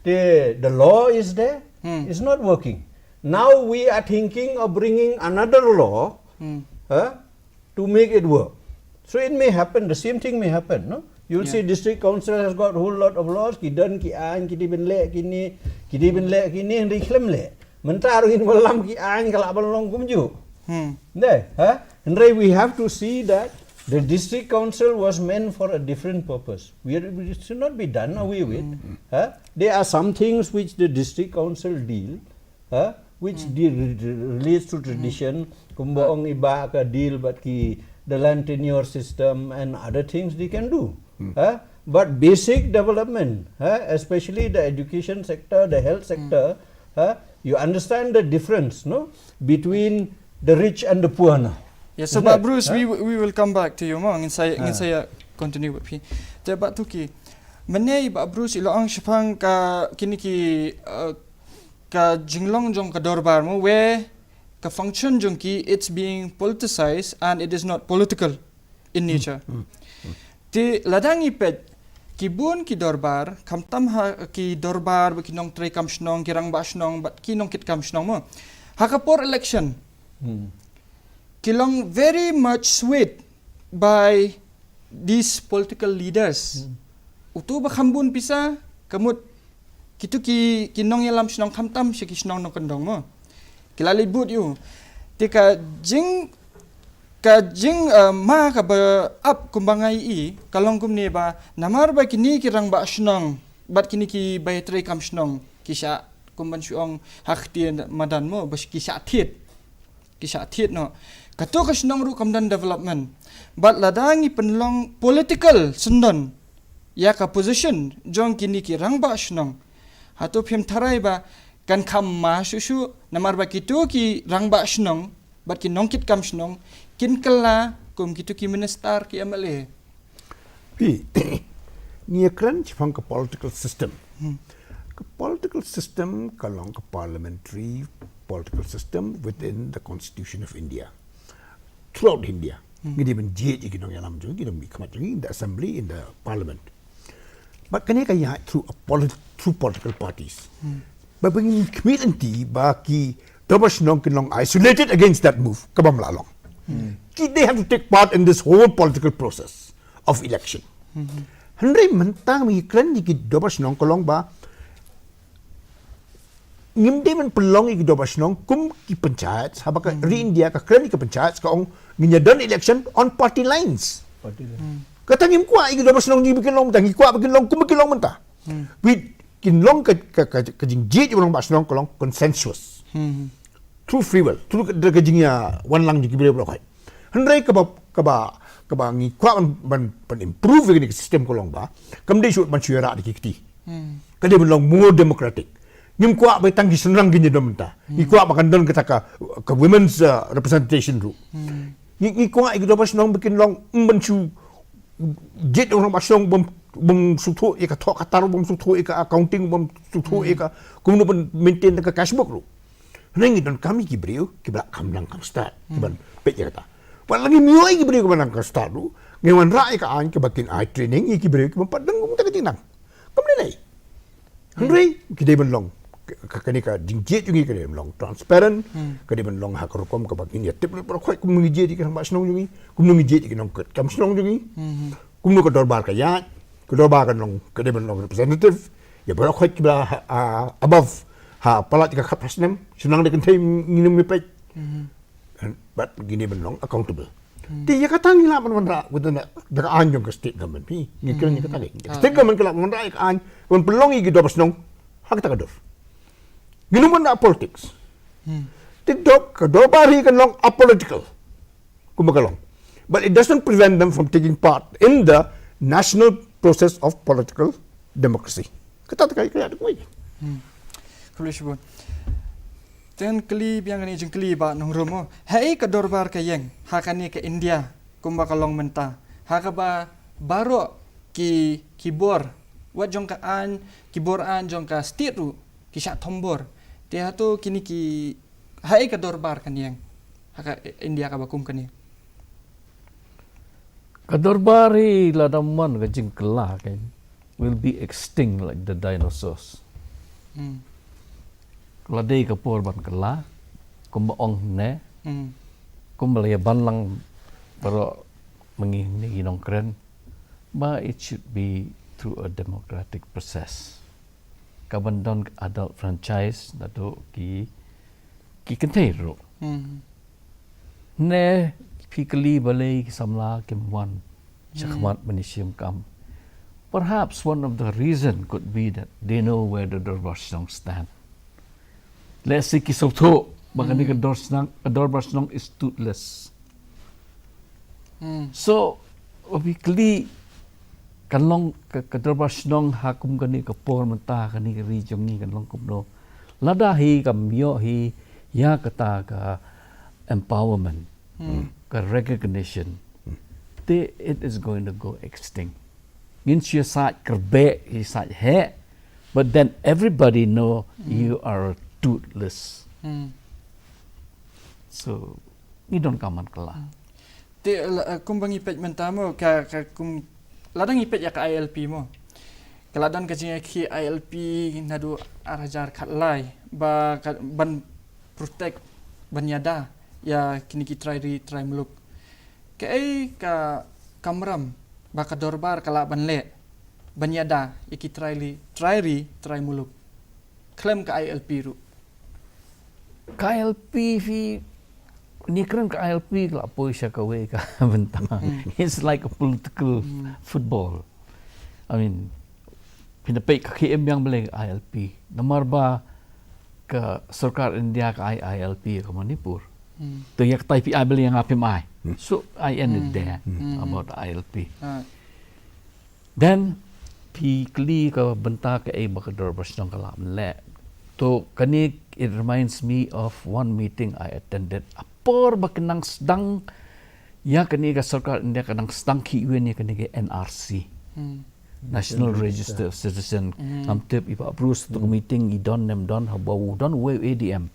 The, the law is there. Hmm. It's not working. Now we are thinking of bringing another law Hmm. huh, to make it work. So it may happen, the same thing may happen, no? You'll Yeah. See district council has got a whole lot of laws, ki don ki aiñ, ki dei ban leh kine, ki dei ban leh kine, hynrei khlem leh. Mynta ruh ngin wallam ki aiñ ka lah ban long kumjuh. Hmm. Ne, huh? Hynrei we have to see that the district council was meant for a different purpose. We are, it should not be done away with. Huh? There are some things which the district council deal, huh? Which deal re- re- relates to tradition, kumba ong i Bah, ka deal bad ki the land tenure system and other things they can do. Huh? But basic development, huh? Especially the education sector, the health sector, huh? You understand the difference, no? Between the rich and the poor now. Ya, so Isn't Bah it? Bruce, Huh? we we will come back to you mo, ngin sa ngin Ah. sa ïa continue bad phi. Te Bah Tuki, mynne Bah Bruce i la ong shaphang ka kine ki uh, ka jinglong jong ka dorbar mo, where ka function jong ki, it's being politicized and it is not political in nature. Te lada ngi peit ki bun ki dorbar, khamtam ha ki dorbar bad ki nongtrei kam shnong, ki rangbah shnong bad ki nongkit kam shnong mo, ha ka por election, Hmm. ki long very much swayed by these political leaders. Utu ba kham bun pisa, ka mut kitu ki ki nongïalam shnong, khamtam sha ki shnong nongkyndong mo, ki la leit vote ïa u. Te ka jing ka jing uh, ma kaba ap kumba nga ïohi ka long kumne ba namar ba kine ki rangbah shnong bad kine ki ba ïatrei kam shnong ki shah, kumban shu ong ha ktien madan mo, ba ki shah thied. Ki shah thied noh. Kato ka shnong ruh kam don development. Bad lada ngi pynlong political syndon ïa ka position jong kine ki rangbah shnong, hato phim tharai ba kan kham ma shuh shuh, namar ba kito ki rangbah shnong bad ki nongkit kam shnong kin kylla kum kito ki minister, ki M L A? Phi, ngi ïa kren shaphang ka political system. Ka political system ka long ka parliamentary political system within the Constitution of India. Throughout India, ngi dei ban jied ïa ki nongïalam jong ngi, ki nongmihkhmat jong ngi in the assembly, in the parliament. But kane ka ïaid through a polit- through political parties. Ba ba ngin khmih lynti ba ki dorbar shnong kin long isolated against that move, ka bym lah long. Ki, they have to take part in this whole political process of election. Hynrei mynta ngi kren ïa ki dorbar shnong ka long ba ngim dei ban pynlong ïa ki dorbar shnong kum ki panchayat, haba ka ri India ka kren ïa ki panchayat ka ong ngin ïa don election on party lines. Kata ngim kwah ïa ki dorbar shnong jong ngi ba kin long mynta, ngi kwah ba kin long kum ba kin long mynta. Wi, kin long ka, ka, ka, ka jingjied jong u rangbah shnong ka long consensuous. Through free will, through ka, ka jingïawanlang jong ki briew baroh. Hynrei kaba, kaba, kaba ngi kwah ban, ban, ban improve ïa kane ka system ka long ba kam dei shuh ban shu ïarah da ki kti. Ka dei ban long more democratic. Ngim kwah ba tang ki shynrang kin ïa don mynta. Ngi kwah ba kan don kata ka, ka women's uh, representation ruh. Ngi, ngi kwah ïa ki dorbar shnong ba kin long, mm, ban shu jied u rangbah shnong, bym, bym sngewthuh ïa ka thoh ka tar, bym sngewthuh ïa ka accounting, bym sngewthuh ïa ka kumno ban maintain da ka cash book ruh. Hynrei ngi donkam ïa ki briew kiba lah kham nang kham stad, kiban peit ïa kata. Wat la ngim ïoh ïa ki briew kiba nang kham stad ruh, Ngin wanrah ïa ka aiñ kaba kin ai training ïa ki briew kiba pat don kum kata ka jingnang. Kam dei lei. Hynrei ki dei ban long ka, ka, kane ka jingjied jong ngi ka dei ban long transparent, ka dei ban long ha ka rukom kaba ngin ïa tip lut baroh khoit kumno ngi jied ïa ki rangbah shnong jong ngi, kumno ngi jied ïa ki nongtrei kam shnong jong ngi, kumno ka dorbar ka ïaid, ka dorbar kan long, ka dei ban long representative ïa baroh khoit kiba ha, ha, above, ha palat ka khatphra snem, shu nang da kynthei ngin ym ïa peit. Bad ngin ïa ban long accountable. Te ïa kata ngi lah ban wanrah, da ka aiñ jong ka state government hi. Ngi kren ïa kata ngi. State government ka lah ban wanrah ïa ka aiñ ban pynlong ïa ki dorbar shnong ha kata ka dur. Ngin ym wanrah politics. Te dor, ka dorbar hi kan long apolitical. Kumba ka long. But it doesn't prevent them from taking part in the national process of political democracy. Kata ka ïa ka ïa. Khublei shibun. Te ngan kylli biang kane ka jingkylli, Bah Nongrum, mo. Haei ka dorbar ka ïeng ha kane ka India kumba ka long mynta, ha kaba baroh ki, ki bor, wat jong ka aiñ, ki bor aiñ jong ka state ruh ki shah thombor. Te hato kine ki, haei ka dorbar kan ïeng ha ka India kaba kum kane? Ka dorbar hi lada mon ka jingkylla kan, will be extinct like the dinosaurs. Hmm. Ka la dei ka por ban kylla, kumba ong ne, hmm, kumba la ïa ban lang baroh ma ngi ne ki nongkren, ba it should be through a democratic process. Ka ban don adult franchise naduh ki, ki kynthei ruh. Hmm. Ne phi kylli balei ki samla kim wan sha khmat ban ïashim kam. Perhaps one of the reason could be that they know where the Dorbar Shnong stand. Lehse ki sngewthuh ba kane ka dor shnong, ka Dorbar Shnong is toothless. Hmm. So, ba phi kylli kan long ka, ka Dorbar Shnong ha kum kane ka por mynta ha kane ka ri jong ngi kan long kumno. Lada hi kam ïoh hi ïa kata ka empowerment, hmm, ka recognition, te it is going to go extinct. Ngin shu sait kyrbeh, hi sait heh, but then everybody know, hmm, you are toothless. Hmm. So, ngi donkam ban kylla. Hmm. Te, la, eh, kumba ngi peit mynta mo, ka, ka kum, lada ngi peit ïa ka I L P mo. Ka la don ka jingïakhih I L P naduh ar hajar khatlai, ba ka, ban protect, ban ïada ïa kine ki trai ri, trai muluk. Kaei ka kamram ba ka dorbar ka lah ban leh ban ïada ïa ki trai li, trai ri, trai muluk khlem ka I L P ruh? Ka I L P phi, ngi kren ka I L P ka la poi sha kawei ka bynta. Hmm. It's like a political, hmm, football. I mean, phin da peit ka khie em biang balei I L P. Namar ba ka sorkar India ka ai I L P ka Manipur. Hmm. To ïa katai phi ai balei ïa nga phim ai. Hmm. So I end it, hmm, there, hmm, about I L P. Ah. Then phi kylli ka bynta kaei ba ka Dorbar Shnong ka lah ban leh. To kane, it reminds me of one meeting I attended. Apor ba ka nang sdang ïa kane ka sorkar India ka nang sdang khih win ïa kane ka N R C. Hmm. National Register of Citizen. Hmm. Ngam tip i Bah Bruce to ka meeting i don ne em don, haba u don uwei u A D M.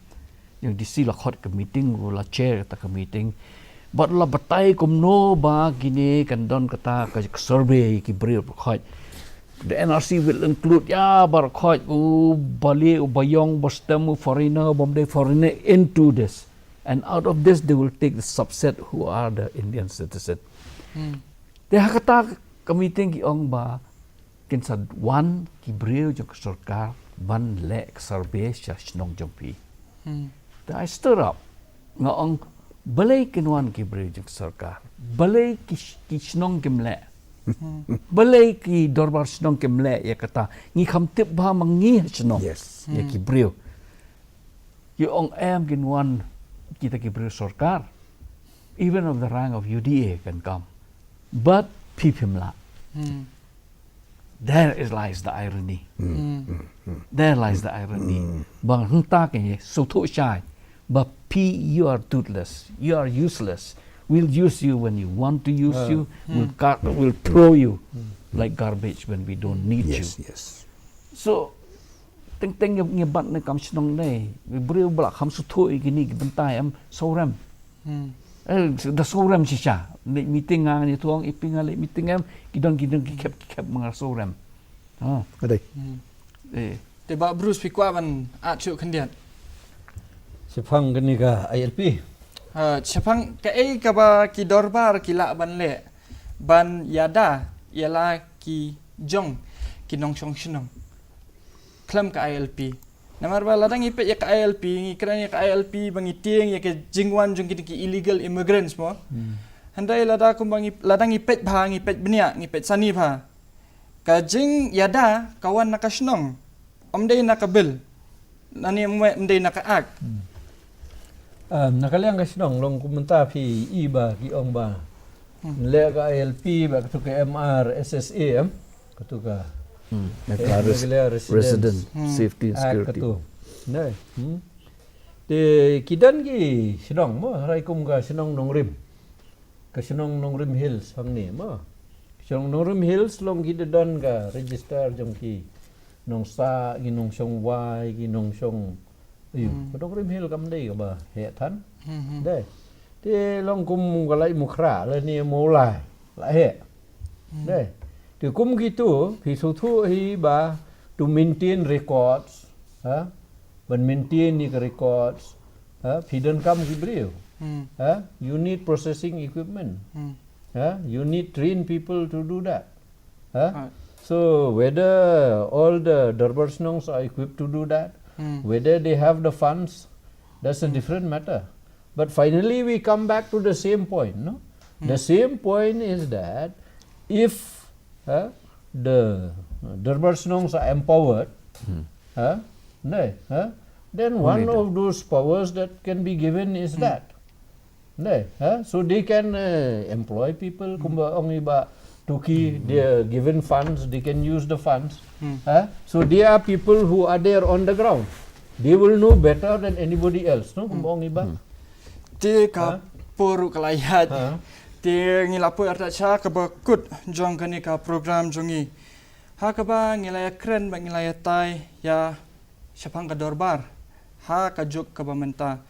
Ïa u D C la khot ka meeting, u la chair kata ka meeting. Bad la batai kumno ba kine kan don kata ka survey ki briew baroh khoit. The N R C will include ïa baroh khoit, u Bali, u Bayong, Bastem, u foreigner, bym dei foreigner into this. And out of this they will take the subset who are the Indian citizen. Hmm. Te ha kata ka meeting ki ong ba kin sa wan ki briew jong ka sorkar ban leh ka survey sha shnong jong phi. Hmm. Te I stood up. Nga ong, balei kin wan ki briew jong ka sorkar? Balei ki sh-, ki shnong kim leh? Hmm. Balei ki dorbar shnong kim leh ïa kata? Ngi kham tip bha ma ngi ha shnong. Yes. Ïa ki briew. Ki ong em kin wan kita ki briew sorkar. Even of the rank of U D A can come. But phi phim lah. Hmm. There is lies the irony. Hmm. Hmm. Hmm. There lies the irony. Hmm. Ba hangta ka ngi sngewthuh shai. Ba phi, you are toothless. You are useless. We'll use you when you want to use you. Hmm. We'll cut, we'll throw you like garbage when we don't need you. Yes, yes. So, teng teng ngi, ngi bat ne kam shnong ne. Briew ba la kham sngewthuh ïa kine ki bynta em, sawrem. Hmm. Eh, da sawrem shisha. Leit meeting nga ngi tuang, i ping nga leit meeting em, ki don ki don ki khep ki khep manga sawrem. Ha. Adai. Hmm. Eh. Te Bah Bruce phi kwah ban add shuh khyndiat. Shaphang kane ka I L P. Ha, shaphang kaei kaba ki dorbar ki lah ban leh ban ïada ïa la ki jong ki nongshong shnong khlem ka I L P. Namar ba lada ngi peit ïa ka I L P, ngi kren ïa ka I L P ba ngi tieng ïa ka jingwan jong kine ki illegal immigrants mo. Hmm. Hynrei lada kumba ngi, lada ngi peit bha, ngi peit bniah, ngi peit sani bha, ka jingïada ka wan na ka shnong. Ym dei na ka bill. Nane ym dei na ka act. Hmm. Ah, na ka liang ka shnong long kum mynta phi i ba ki ong ba. Hmm. Leh ka I L P ba katu ka M R S S A em. Katu ka. Hmm. Eh, Meghalaya Residents Resident Hmm. Safety and Act Security. Katu. Nai. Hmm. Te ki don ki shnong mo, hynrei kum ka shnong Nongrim. Ka shnong Nongrim Hills hangne mo. Shnong Nongrim Hills long ki da don ka register jong ki nongsah, ki nongshong wai, ki nongshong. Ayu, Hmm. ka Nongrim Hills kam dei kaba heh than. Hmm, hmm. Dei. Te long kum ka Laitumkhrah lane Mawlai la heh. Hmm. Dei. Te kum kitu phi sngewthuh hi ba to maintain records, ha? Ban maintain ïa ka records, ha? Phi donkam ki briew. Hmm. Ha? You need processing equipment. Hmm. Ha? You need trained people to do that. Ha? Right. So whether all the dorbar shnongs are equipped to do that, Hmm. whether they have the funds, that's a Hmm. different matter. But finally we come back to the same point, no? Hmm. The same point is that if, ha, the dorbar shnongs are empowered, Hmm. ha, ne, ha, then Only one that. of those powers that can be given is Hmm. that. Ne, ha? So they can, uh, employ people, Hmm. kumba ong i Bah Tuki, Hmm. they are given funds, they can use the funds. Hmm. Ha? So they are people who are there on the ground. They will know better than anybody else, no? Kumba Hmm. ong i Bah. Hmm. Te ka Ha? por ruh ka la ïaid. Ha? Te ngi la poi artat sha kaba kut jong kane ka program jong ngi. Ha kaba ngi la ïakren bad ngi la ïatai ïa shaphang ka dorbar ha ka juk kaba mynta.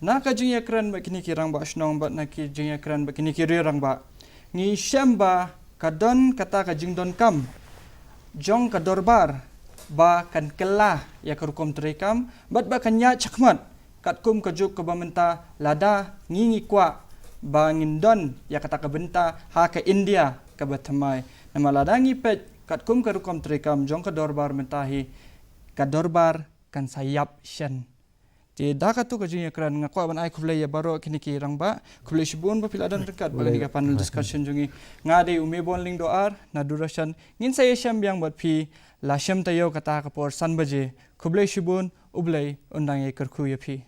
Na ka jingïakren bad kine ki rangbah shnong bad na ki jingïakren bad kine ki rangbah, ngi shem ba ka don kata ka jingdonkam jong ka dorbar ba kan kylla ïa ka rukom treikam bad ba kan ïaid shakhmat katkum ka juk kaba mynta lada ngi ngi kwah ba ngin don ïa kata ka bynta ha ka India kaba thymmai. Namar lada ngi peit katkum ka rukom treikam jong ka dorbar mynta hi, ka dorbar kan sa ïap shen. Te da katu ka jingïakren nga kwah ban ai khublei ïa baroh kine ki rangbah. Khublei shibun ba phi la don ryngkat bad kane ka panel discussion jong ngi. Nga dei u Mebon Lyngdoh Ar na Doordarshan. Ngin sa ïashem biang bad phi la shem taïew kata ka por san baje. Khublei shibun, U Blei un dang ïakyrkhu ïa phi.